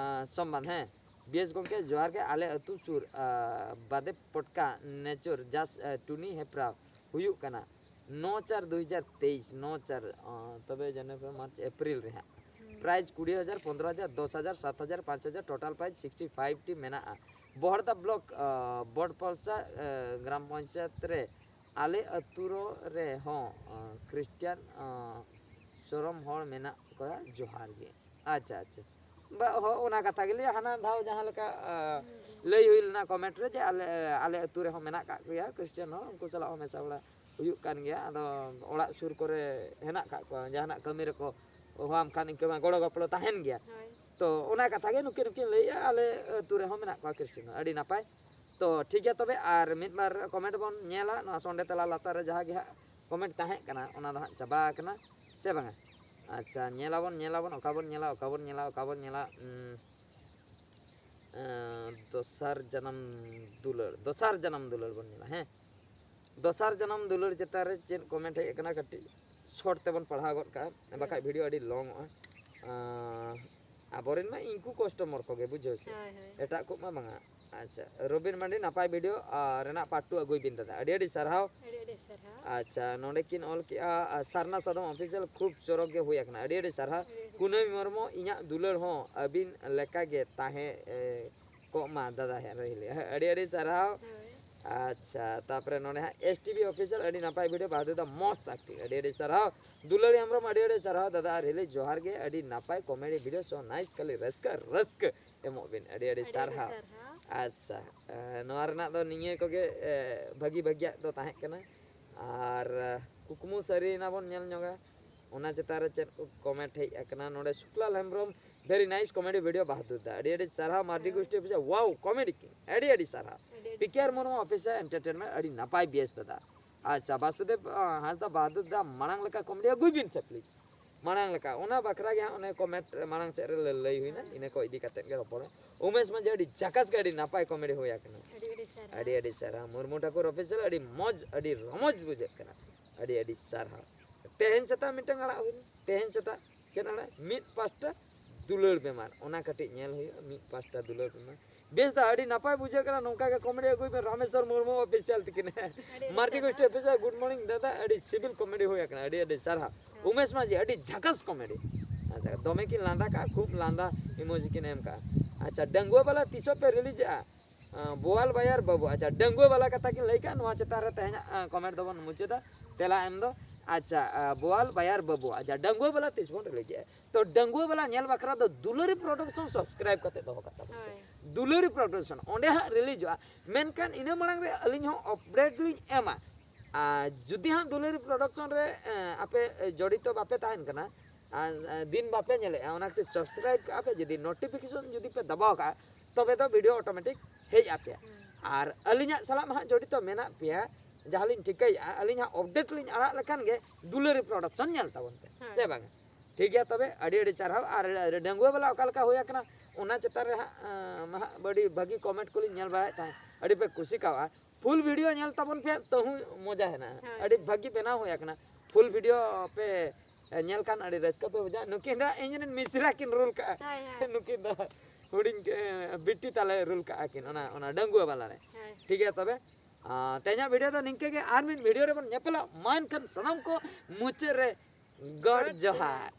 ᱥᱚᱢᱵᱟᱱ, ᱦᱮᱸ᱾ ᱵᱮᱥ ᱜᱚᱢᱠᱮ, ᱡᱚᱦᱟᱨ ᱜᱮ᱾ ᱟᱞᱮ ᱟᱹᱛᱩ ᱥᱩᱨ, ᱟ, ᱵᱟᱫᱮ ᱯᱚᱴᱠᱟ ᱱᱮᱪᱚᱨ ᱡᱟᱥ, ᱟ, ᱴᱩᱱᱤ ᱦᱮᱯᱨᱟᱣ ᱦᱩᱭᱩᱜ ᱠᱟᱱᱟ᱾ ᱱᱚ ᱪᱟᱨ ᱫᱩ ᱦᱟᱡᱟᱨ ᱛᱮᱭᱤᱥ, ᱱᱚ ᱪᱟᱨ, ᱚ, ᱛᱚᱵᱮ ᱡᱟᱱᱩᱣᱟᱨᱤ, ᱢᱟᱨᱪ, ᱮᱯᱨᱤᱞ ᱨᱮ ᱦᱟᱸᱜ᱾ ᱦᱩᱸ᱾ Prize ᱠᱩᱲᱤ ᱦᱟᱡᱟᱨ, ᱯᱚᱱᱫᱽᱨᱚ ᱦᱟᱡᱟᱨ, ᱫᱚᱥ ᱦᱟᱡᱟᱨ, ᱥᱟᱛ ᱦᱟᱡᱟᱨ, ᱯᱟᱸᱪ ᱦᱟᱡᱟᱨ, total prize sixty five T ᱢᱮᱱᱟᱜᱼᱟ᱾ ᱵᱚᱦᱚᱲᱫᱟ block, ᱚ, ᱵᱚᱰᱯᱚᱞᱥᱟ, ᱮ, ᱜᱨᱟᱢ ᱯᱚᱧᱪᱟᱭᱮᱛ ᱨᱮ ᱟᱞᱮ ᱟᱹᱛᱩ ᱨᱚ-, ᱨᱮᱦᱚᱸ, ᱚ, Christian, ᱚ, ᱥᱚᱨᱚᱢ ᱦᱚᱲ ᱢᱮᱱᱟᱜ ᱠᱚᱣᱟ, ᱡᱚᱦᱟᱨ ᱜᱮ᱾ ᱟᱪᱪᱷᱟ, ᱟᱪᱪᱷᱟ᱾ ᱵᱟ, ᱦᱚ, ᱚᱱᱟ ᱠᱟᱛᱷᱟ ᱜᱮᱞᱤᱧ ᱦᱟᱱᱟ ᱫᱷᱟᱣ ᱡᱟᱦᱟᱸ ᱞᱮᱠᱟ, ᱟ, ᱦᱩᱸ, ᱦᱩᱸ᱾ ᱞᱟᱹᱭ ᱦᱩᱭ ᱞᱮᱱᱟ comment ᱨᱮ ᱡᱮ ᱟᱞᱮ, ᱟᱞᱮ ᱟᱹᱛᱩ ᱨᱮᱦᱚᱸ ᱢᱮᱱᱟᱜ ᱠᱟᱜ ᱠᱚᱜᱮᱭᱟ Christian ᱦᱚᱲ, ᱩᱱᱠᱩ ᱥᱟᱞᱟᱜ ᱦᱚᱸ ᱢᱮᱥᱟ ᱵᱟᱲᱟ ᱦᱩᱭᱩᱜ ᱠᱟᱱ ᱜᱮᱭᱟ᱾ ᱟᱫᱚ ᱚᱲᱟᱜ ᱥᱩᱨ ᱠᱚᱨᱮ ᱦᱮᱱᱟᱜ ᱠᱟᱜ ᱠᱚᱣᱟ, ᱡᱟᱦᱟᱱᱟᱜ ᱠᱟᱹᱢᱤ ᱨᱮᱠᱚ ᱦᱚᱦᱚᱣᱟᱢ ᱠᱷᱟᱱ ᱤᱱᱠᱟᱹ ᱢᱟ ᱜᱚᱲᱚ ᱜᱚᱯᱚᱲᱚ ᱛᱟᱦᱮᱱ ᱜᱮᱭᱟ᱾ ᱦᱳᱭ᱾ ᱛᱚ ᱚᱱᱟ ᱠᱟᱛᱷᱟ ᱜᱮ ᱱᱩᱠᱤᱱ ᱦᱚᱸᱠᱤᱱ ᱞᱟᱹᱭᱮᱜᱼᱟ, ᱟᱞᱮ ᱟᱹᱛᱩ ᱨᱮᱦᱚᱸ ᱢᱮᱱᱟᱜ ᱠᱚᱣᱟ Christian ᱦᱚᱲ᱾ ᱟᱹᱰᱤ ᱱᱟᱯᱟᱭ᱾ ᱛᱚ ᱴᱷᱤᱠ ᱜᱮᱭᱟ, ᱛᱚᱵᱮ ᱟᱨ ᱢᱤᱫ ᱵᱟᱨ comment ᱵᱚᱱ ᱧᱮᱞᱟ᱾ ᱱᱚᱣᱟ ᱥᱚᱸᱰᱮ ᱛᱟᱞᱟ ᱞᱟᱛᱟᱨ ᱨᱮ ᱡᱟᱦᱟᱸ ᱜᱮ ᱦᱟᱸᱜ comment ᱛᱟᱦᱮᱸ ᱠᱟᱱᱟ, ᱚᱱᱟ ᱫᱚ ᱦᱟᱸᱜ ᱪᱟᱵᱟ ᱟᱠᱟᱱᱟ ᱥᱮ ᱵᱟᱝᱟ? ᱟᱪᱪᱷᱟ, ᱧᱮᱞᱟᱵᱚᱱ, ᱧᱮᱞᱟᱵᱚᱱ, ᱚᱠᱟ ᱵᱚᱱ ᱧᱮᱞᱟ, ᱚᱠᱟ ᱵᱚᱱ ᱧᱮᱞᱟ, ᱚᱠᱟ ᱵᱚᱱ ᱧᱮᱞᱟ, ᱩᱸ, ᱮᱸ, ᱫᱚᱥᱟᱨ ᱡᱟᱱᱟᱢ ᱫᱩᱞᱟᱹᱲ, ᱫᱚᱥᱟᱨ ᱡᱟᱱᱟᱢ ᱫᱩᱞᱟᱹᱲ ᱵᱚᱱ ᱧᱮᱞᱟ, ᱦᱮᱸ᱾ ᱫᱚᱥᱟᱨ ᱡᱟᱱᱟᱢ ᱫᱩᱞᱟᱹᱲ ᱪᱮᱛᱟᱱ ᱨᱮ ᱪᱮᱫ comment ᱦᱮᱡ ᱟᱠᱟᱱᱟ, ᱠᱟᱹᱴᱤᱡ short ᱛᱮᱵᱚᱱ ᱯᱟᱲᱦᱟᱣ ᱜᱚᱫ ᱠᱟᱜᱼᱟ, ᱦᱩᱸ᱾ ᱵᱟᱠᱷᱟᱡ video ᱟᱹᱰᱤ long ᱚᱜᱼᱟ᱾ ᱟᱸ, ᱟᱵᱚᱨᱮᱱ ᱢᱟ ᱤᱱᱠᱩ customer ᱠᱚᱜᱮ, ᱵᱩᱡᱷᱟᱹᱣ ᱥᱮ? ᱦᱳᱭ, ᱦᱳᱭ᱾ ᱮᱴᱟᱜ ᱠᱚ ᱢᱟ ᱵᱟᱝᱟ᱾ ᱟᱪᱪᱷᱟ, ᱨᱚᱵᱤᱱ ᱢᱟᱱᱰᱤ, ᱱᱟᱯᱟᱭ ᱵᱷᱤᱰᱤᱭᱳ ᱟᱨ ᱨᱮᱱᱟᱜ ᱯᱟᱨᱴ ᱴᱩ ᱟᱹᱜᱩᱭ ᱵᱤᱱ ᱫᱟᱫᱟ, ᱟᱹᱰᱤ ᱟᱹᱰᱤ ᱥᱟᱨᱦᱟᱣ᱾ ᱟᱹᱰᱤ ᱟᱹᱰᱤ ᱥᱟᱨᱦᱟᱣ᱾ ᱟᱪᱪᱷᱟ, ᱱᱚᱰᱮ ᱠᱤᱱ ᱚᱞ ᱠᱮᱜᱼᱟ, ᱟᱨ ᱥᱟᱨᱱᱟ ᱥᱟᱫᱚᱢ ᱚᱯᱷᱤᱥᱤᱭᱟᱞ, ᱠᱷᱩᱵ ᱪᱚᱨᱚᱠ ᱜᱮ ᱦᱩᱭ ᱟᱠᱟᱱᱟ, ᱟᱹᱰᱤ ᱟᱹᱰᱤ ᱥᱟᱨᱦᱟᱣ᱾ ᱟᱹᱰᱤ ᱟᱹᱰᱤ ᱠᱩᱱᱟᱹᱢᱤ ᱢᱩᱨᱢᱩ, ᱤᱧᱟᱹᱜ ᱫᱩᱞᱟᱹᱲ ᱦᱚᱸ ᱟᱹᱵᱤᱱ ᱞᱮᱠᱟ ᱜᱮ ᱛᱟᱦᱮᱸ ᱮ, ᱠᱚᱜ ᱢᱟ ᱫᱟᱫᱟ ᱦᱮᱸ ᱨᱮ ᱦᱤᱞᱤ, ᱟᱹᱰᱤ ᱟᱹᱰᱤ ᱥᱟᱨᱦᱟᱣ᱾ ᱦᱳᱭ᱾ ᱟᱪᱪᱷᱟ, ᱛᱟᱯᱚᱨᱮ ᱱᱚᱰᱮ ᱦᱟᱸᱜ ᱮᱥ ᱴᱤ ᱵᱷᱤ ᱚᱯᱷᱤᱥᱤᱭᱟᱞ, ᱟᱹᱰᱤ ᱱᱟᱯᱟᱭ ᱵᱷᱤᱰᱤᱭᱳ ᱵᱟᱫᱩ ᱫᱟ, ᱢᱚᱡᱽ ᱟᱠᱴᱤᱝ, ᱟᱹᱰᱤ ᱟᱹᱰᱤ ᱥᱟᱨᱦᱟᱣ᱾ ᱫᱩᱞᱟᱹᱲᱤ ᱦᱮᱢᱵᱨᱚᱢ, ᱟᱹᱰᱤ ᱟᱹᱰᱤ ᱥᱟᱨᱦᱟᱣ ᱫᱟᱫᱟ ᱟᱨ ᱦᱤᱞᱤ, ᱡᱚᱦᱟᱨ ᱜᱮ, ᱟᱹᱰᱤ ᱱᱟᱯᱟᱭ ᱠᱚᱢᱮᱰᱤ ᱵᱷᱤᱰᱤᱭᱳ, ᱥᱳ ᱱᱟᱭᱤᱥ, ᱠᱷᱟᱹᱞᱤ ᱨᱟᱹᱥᱠᱟᱹ ᱨᱟᱹᱥᱠᱟᱹ ᱮᱢᱚᱜ ᱵᱤᱱ, ᱟᱹᱰᱤ ᱟᱹᱰᱤ ᱟᱹᱰᱤ ᱟᱹᱰᱤ ᱥᱟᱨᱦᱟᱣ᱾ ᱥᱟᱨᱦᱟᱣ᱾ ᱟᱪᱪᱷᱟ, ᱮ, ᱱᱚᱣᱟ ᱨᱮᱱᱟᱜ ᱫᱚ ᱱᱤᱭᱟᱹ ᱠᱚᱜᱮ ᱮ, ᱵᱷᱟᱹᱜᱤ ᱵᱷᱟᱹᱜᱤᱭᱟᱜ ᱫᱚ ᱛᱟᱦᱮᱸ ᱠᱟᱱᱟ᱾ ᱟᱨ ᱮ, ᱠᱩᱠᱢᱩ ᱥᱟᱹᱨᱤᱭᱮᱱᱟ ᱵᱚᱱ, ᱧᱮᱞ ᱧᱚᱜᱟ ᱚᱱᱟ ᱪᱮᱛᱟᱱ ᱨᱮ ᱪᱮᱫ ᱠᱚ ᱠᱚᱢᱮᱱᱴ ᱦᱮᱡ ᱟᱠᱟᱱᱟ᱾ ᱱᱚᱰᱮ ᱥᱩᱠᱞᱟᱞ ᱦᱮᱢᱵᱨᱚᱢ, ᱵᱷᱮᱨᱤ ᱱᱟᱭᱤᱥ ᱠᱚᱢᱮᱰᱤ ᱵᱷᱤᱰᱤᱭᱳ ᱵᱟᱦᱫᱩᱨ ᱫᱟ, ᱟᱹᱰᱤ ᱟᱹᱰᱤ ᱥᱟᱨᱦᱟᱣ᱾ ᱢᱟᱨᱰᱤ ᱦᱮᱸ᱾ ᱜᱳᱥᱴᱤ ᱚᱯᱷᱤᱥᱤᱭᱟᱞ, ᱣᱟᱣ ᱠᱚᱢᱮᱰᱤ ᱠᱤᱝ, ᱟᱹᱰᱤ ᱟᱹᱰᱤ ᱥᱟᱨᱦᱟᱣ᱾ ᱟᱹᱰᱤ ᱟᱹᱰᱤ ᱯᱤ ᱠᱮ ᱟᱨ ᱥᱟᱨᱦᱟᱣ᱾ ᱢᱩᱨᱢᱩ ᱚᱯᱷᱤᱥᱤᱭᱟᱞ ᱮᱱᱴᱟᱨᱴᱮᱱᱢᱮᱱᱴ, ᱟᱹᱰᱤ ᱱᱟᱯᱟᱭ ᱵᱮᱥ ᱫᱟᱫᱟ᱾ ᱟᱪᱪᱷᱟ, ᱵᱟᱥᱩᱫᱮᱵ ᱟ, ᱦᱟᱸᱥᱫᱟ, ᱵᱟᱦᱫᱩᱨ ᱫᱟ, ᱢᱟᱲᱟᱝ ᱞᱮᱠᱟ ᱠᱚᱢᱮᱰᱤ ᱟᱹᱜᱩᱭ ᱵᱤᱱ ᱥᱮ ᱯᱞᱤᱡᱽ, ᱢᱟᱲᱟᱝ ᱞᱮᱠᱟ᱾ ᱚᱱᱟ ᱵᱟᱠᱷᱨᱟ ᱜᱮ ᱦᱟᱸᱜ ᱚᱱᱮ ᱠᱚᱢᱮᱱᱴ ᱢᱟᱲᱟᱝ ᱥᱮᱫ ᱨᱮ ᱞᱟᱹ- ᱞᱟᱹᱭ ᱦᱩᱭᱱᱟ, ᱦᱮᱸ᱾ ᱤᱱᱟᱹ ᱠᱚ ᱤᱫᱤ ᱠᱟᱛᱮᱫ ᱜᱮ ᱨᱚᱯᱚᱲ᱾ ᱩᱢᱮᱥ ᱢᱟᱹᱡᱷᱤ, ᱟᱹᱰᱤ ᱡᱟᱠᱟᱥ ᱜᱮ ᱟᱹᱰᱤ ᱱᱟᱯᱟᱭ ᱠᱚᱢᱮᱰᱤ ᱦᱩᱭ ᱟᱠᱟᱱᱟ᱾ ᱟᱹᱰᱤ ᱟᱹᱰᱤ ᱥᱟᱨᱦᱟᱣ᱾ ᱟᱹᱰᱤ ᱟᱹᱰᱤ ᱥᱟᱨᱦᱟᱣ᱾ ᱢᱩᱨᱢᱩ ᱴᱷᱟᱠᱩᱨ ᱚᱯᱷᱤᱥᱤᱭᱟᱞ, ᱟᱹᱰᱤ ᱢᱚᱡᱽ, ᱟᱹᱰᱤ ᱨᱚᱢᱚᱡᱽ ᱵᱩᱡᱷᱟᱹᱜ ᱠᱟᱱᱟ᱾ ᱟᱹᱰᱤ ᱟᱹᱰᱤ ᱥᱟᱨᱦᱟᱣ᱾ ᱛᱮᱦᱮᱧ ᱥᱮᱛᱟᱜ ᱢᱤᱫᱴᱟᱝ ᱟᱲᱟᱜ ᱦᱩᱭᱱᱟ, ᱛᱮᱦᱮᱧ ᱥᱮᱛᱟᱜ ᱪᱮᱫ ᱟᱲᱟᱜ? ᱢᱤᱫ ᱯᱟᱥᱴᱟ ᱫᱩᱞᱟᱹᱲ ᱵᱮᱢᱟᱨ, ᱚᱱᱟ ᱠᱟᱹᱴᱤᱡ ᱧᱮᱞ ᱦᱩᱭᱩᱜᱼᱟ᱾ ᱢᱤᱫ ᱯᱟᱥᱴᱟ ᱫᱩᱞᱟᱹᱲ ᱵᱮᱢᱟᱨ, ᱵᱮᱥ ᱫᱟ, ᱟᱹᱰᱤ ᱱᱟᱯᱟᱭ ᱵᱩᱡᱷᱟᱹᱜ ᱠᱟᱱᱟ᱾ ᱱᱚᱝᱠᱟ ᱜᱮ ᱠᱚᱢᱮᱰᱤ ᱟᱹᱜᱩᱭ ᱯᱮ, ᱨᱟᱢᱮᱥᱣᱚᱨ ᱢᱩᱨᱢᱩ ᱚᱯᱷᱤᱥᱤᱭᱟᱞ ᱛᱤᱠᱤᱱ᱾ ᱟᱹᱰᱤ ᱟᱹᱰᱤ ᱢᱟᱨᱰᱤ ᱥᱟᱨᱦᱟᱣ᱾ ᱜᱳᱥᱴᱤ ᱚᱯᱷᱤᱥᱤᱭᱟᱞ, ᱜᱩᱰ ᱢᱚᱨᱱᱤᱝ ᱫᱟᱫᱟ, ᱟᱹᱰᱤ ᱥᱤᱵᱤᱞ ᱠᱚᱢᱮᱰᱤ ᱦᱩᱭ ᱟᱠᱟᱱᱟ, ᱟᱹᱰᱤ ᱟᱹᱰᱤ ᱥᱟᱨᱦᱟᱣ᱾ ᱩᱢᱮᱥ ᱢᱟᱹᱡᱷᱤ, ᱟᱹᱰᱤ ᱡᱷᱟᱠᱟᱥ ᱠᱚᱢᱮᱰᱤ᱾ ᱟᱪᱪᱷᱟ, ᱫᱚᱢᱮ ᱠᱤᱱ ᱞᱟᱸᱫᱟ ᱠᱟᱜᱼᱟ, ᱠᱷᱩᱵ ᱞᱟᱸᱫᱟ ᱤᱢᱳᱡᱤ ᱠᱤᱱ ᱮᱢ ᱠᱟᱜᱼᱟ᱾ ᱟᱪᱪᱷᱟ, ᱰᱟᱺᱜᱩᱣᱟᱹ ᱵᱟᱞᱟ ᱛᱤᱥᱚᱜ ᱯᱮ ᱨᱤᱞᱤᱡᱮᱜᱼᱟ? ᱟᱸ, ᱵᱳᱣᱟᱞ ᱵᱟᱭᱟᱨ ᱵᱟᱹᱵᱩ, ᱟᱪᱪᱷᱟ, ᱰᱟᱺᱜᱩᱣᱟᱹ ᱵᱟᱞᱟ ᱠᱟᱛᱷᱟ ᱠᱤᱱ ᱞᱟᱹᱭ ᱠᱟᱜᱼᱟ, ᱱᱚᱣᱟ ᱪᱮᱛᱟᱱ ᱨᱮ ᱛᱮᱦᱮᱧᱟᱜ, ᱟᱸ, ᱠᱚᱢᱮᱱᱴ ᱫᱚᱵᱚᱱ ᱢᱩᱪᱟᱹᱫᱟ, ᱛᱮᱞᱟ ᱮᱢ ᱫᱚ᱾ ᱟᱪᱪᱷᱟ, ᱟᱸ, ᱵᱳᱣᱟᱞ ᱵᱟᱭᱟᱨ ᱵᱟᱹᱵᱩ, ᱟᱪᱪᱷᱟ, ᱰᱟᱺᱜᱩᱣᱟᱹ ᱵᱟᱞᱟ ᱛᱤᱥ ᱵᱚᱱ ᱨᱤᱞᱤᱡᱮᱜᱼᱟ? ᱛᱚ, ᱰᱟᱺᱜᱩᱣᱟᱹ ᱵᱟᱞᱟ ᱧᱮᱞ ᱵᱟᱠᱷᱨᱟ ᱫᱚ ᱫᱩᱞᱟᱹᱲᱤ ᱯᱨᱚᱰᱟᱠᱥᱚᱱ ᱥᱟᱵᱥᱠᱨᱟᱭᱤᱵ ᱠᱟᱛᱮ ᱫᱚᱦᱚ ᱠᱟᱜ ᱛᱟᱵᱚᱱ ᱯᱮ᱾ ᱦᱳᱭ᱾ ᱫᱩᱞᱟᱹᱲᱤ ᱯᱨᱚᱰᱟᱠᱥᱚᱱ, ᱚᱸᱰᱮ ᱦᱟᱸᱜ ᱨᱤᱞᱤᱡᱚᱜᱼᱟ, ᱢᱮᱱᱠᱷᱟᱱ ᱤᱱᱟᱹ ᱢᱟᱲᱟᱝ ᱨᱮ ᱟᱹᱞᱤᱧ ᱦᱚᱸ ᱟᱯᱰᱮᱴ ᱞᱤᱧ ᱮᱢᱟ᱾ ᱟᱨ ᱡᱩᱫᱤ ᱦᱟᱸᱜ ᱫᱩᱞᱟᱹᱲᱤ ᱯᱨᱚᱰᱟᱠᱥᱚᱱ ᱨᱮ, ᱮᱸ, ᱟᱯᱮ, ᱮ, ᱡᱚᱲᱤᱛᱚ ᱵᱟᱯᱮ ᱛᱟᱦᱮᱱ ᱠᱟᱱᱟ, ᱟᱨ, ᱮ, ᱫᱤᱱ ᱵᱟᱯᱮ ᱧᱮᱞᱮᱜᱼᱟ, ᱚᱱᱟ ᱠᱷᱟᱹᱛᱤᱨ ᱥᱟᱵᱥᱠᱨᱟᱭᱤᱵ ᱠᱟᱜᱼᱟ ᱯᱮ, ᱡᱩᱫᱤ ᱱᱳᱴᱤᱯᱷᱤᱠᱮᱥᱚᱱ ᱡᱩᱫᱤ ᱯᱮ ᱫᱟᱵᱟᱣ ᱠᱟᱜᱼᱟ, ᱛᱚᱵᱮ ᱫᱚ ᱵᱷᱤᱰᱤᱭᱳ ᱚᱴᱳᱢᱮᱴᱤᱠ ᱦᱮᱡ ᱟᱯᱮᱭᱟ᱾ ᱦᱩᱸ᱾ ᱟᱨ ᱟᱹᱞᱤᱧᱟᱜ ᱥᱟᱞᱟᱜ ᱢᱟ ᱦᱟᱸᱜ ᱡᱚᱲᱤᱛᱚ ᱢᱮᱱᱟᱜ ᱯᱮᱭᱟ, ᱡᱟᱦᱟᱸ ᱞᱤᱧ ᱴᱷᱤᱠᱟᱹᱭᱮᱜᱼᱟ, ᱟᱹᱞᱤᱧ ᱦᱟᱸᱜ ᱟᱯᱰᱮᱴ ᱞᱤᱧ ᱟᱲᱟᱜ ᱞᱮᱠᱷᱟᱱ ᱜᱮ ᱫᱩᱞᱟᱹᱲᱤ ᱯᱨᱚᱰᱟᱠᱥᱚᱱ ᱧᱮᱞ ᱛᱟᱵᱚᱱ ᱯᱮ, ᱦᱳᱭ᱾ ᱥᱮ ᱵᱟᱝᱟ? ᱴᱷᱤᱠ ᱜᱮᱭᱟ, ᱛᱚᱵᱮ ᱟᱹᱰᱤ ᱟᱹᱰᱤ ᱥᱟᱨᱦᱟᱣ᱾ ᱟᱨ ᱰᱟᱺᱜᱩᱣᱟᱹ ᱵᱟᱞᱟ ᱚᱠᱟ ᱞᱮᱠᱟ ᱦᱩᱭ ᱟᱠᱟᱱᱟ, ᱚᱱᱟ ᱪᱮᱛᱟᱱ ᱨᱮ ᱦᱟᱸᱜ, ᱟᱸ, ᱢᱟ ᱦᱟᱸᱜ ᱟᱹᱰᱤ ᱵᱷᱟᱹᱜᱤ ᱠᱚᱢᱮᱱᱴ ᱠᱚᱞᱤᱧ ᱧᱮᱞ ᱵᱟᱲᱟᱭᱮᱫ ᱛᱟᱦᱮᱸᱫ, ᱟᱹᱰᱤ ᱯᱮ ᱠᱩᱥᱤ ᱠᱟᱣᱟ᱾ ᱯᱷᱩᱞ ᱵᱷᱤᱰᱤᱭᱳ ᱧᱮᱞ ᱛᱟᱵᱚᱱ ᱯᱮ, ᱛᱟᱹᱦᱩ ᱢᱚᱡᱟ ᱦᱮᱱᱟᱜᱼᱟ᱾ ᱦᱳᱭ᱾ ᱟᱹᱰᱤ ᱵᱷᱟᱹᱜᱤ ᱵᱮᱱᱟᱣ ᱦᱩᱭ ᱟᱠᱟᱱᱟ᱾ ᱯᱷᱩᱞ ᱵᱷᱤᱰᱤᱭᱳ ᱯᱮ ᱧᱮᱞ ᱠᱷᱟᱱ ᱟᱹᱰᱤ ᱨᱟᱹᱥᱠᱟᱹ ᱯᱮ ᱵᱩᱡᱷᱟᱹᱣᱟ᱾ ᱱᱩᱠᱤᱱ ᱫᱚ ᱤᱧ ᱨᱮᱱ ᱢᱤᱥᱨᱟ ᱠᱤᱱ ᱨᱳᱞ ᱠᱟᱜᱼᱟ᱾ ᱦᱳᱭ, ᱦᱳᱭ᱾ ᱱᱩᱠᱤᱱ ᱫᱚ ᱦᱩᱰᱤᱧ ᱮ, ᱵᱤᱴᱤ ᱛᱟᱞᱮ ᱨᱳᱞ ᱠᱟᱜᱼᱟ ᱠᱤᱱ, ᱚᱱᱟ ᱚᱱᱟ ᱰᱟᱺᱜᱩᱣᱟᱹ ᱵᱟᱞᱟ ᱨᱮ᱾ ᱦᱳᱭ᱾ ᱴᱷᱤᱠ ᱜᱮᱭᱟ, ᱛᱚᱵᱮ ᱟ, ᱛᱮᱦᱮᱧᱟᱜ ᱵᱷᱤᱰᱤᱭᱳ ᱫᱚ ᱱᱤᱝᱠᱟᱹ ᱜᱮ᱾ ᱟᱨ ᱢᱤᱫ ᱵᱷᱤᱰᱤᱭᱳ ᱨᱮᱵᱚᱱ ᱧᱮᱯᱮᱞᱟ᱾ ᱢᱟ ᱮᱱᱠᱷᱟᱱ ᱥᱟᱱᱟᱢ ᱠᱚ ᱢᱩᱪᱟᱹᱫ ᱨᱮ ᱜᱚᱰ ᱡᱚᱦᱟᱨ᱾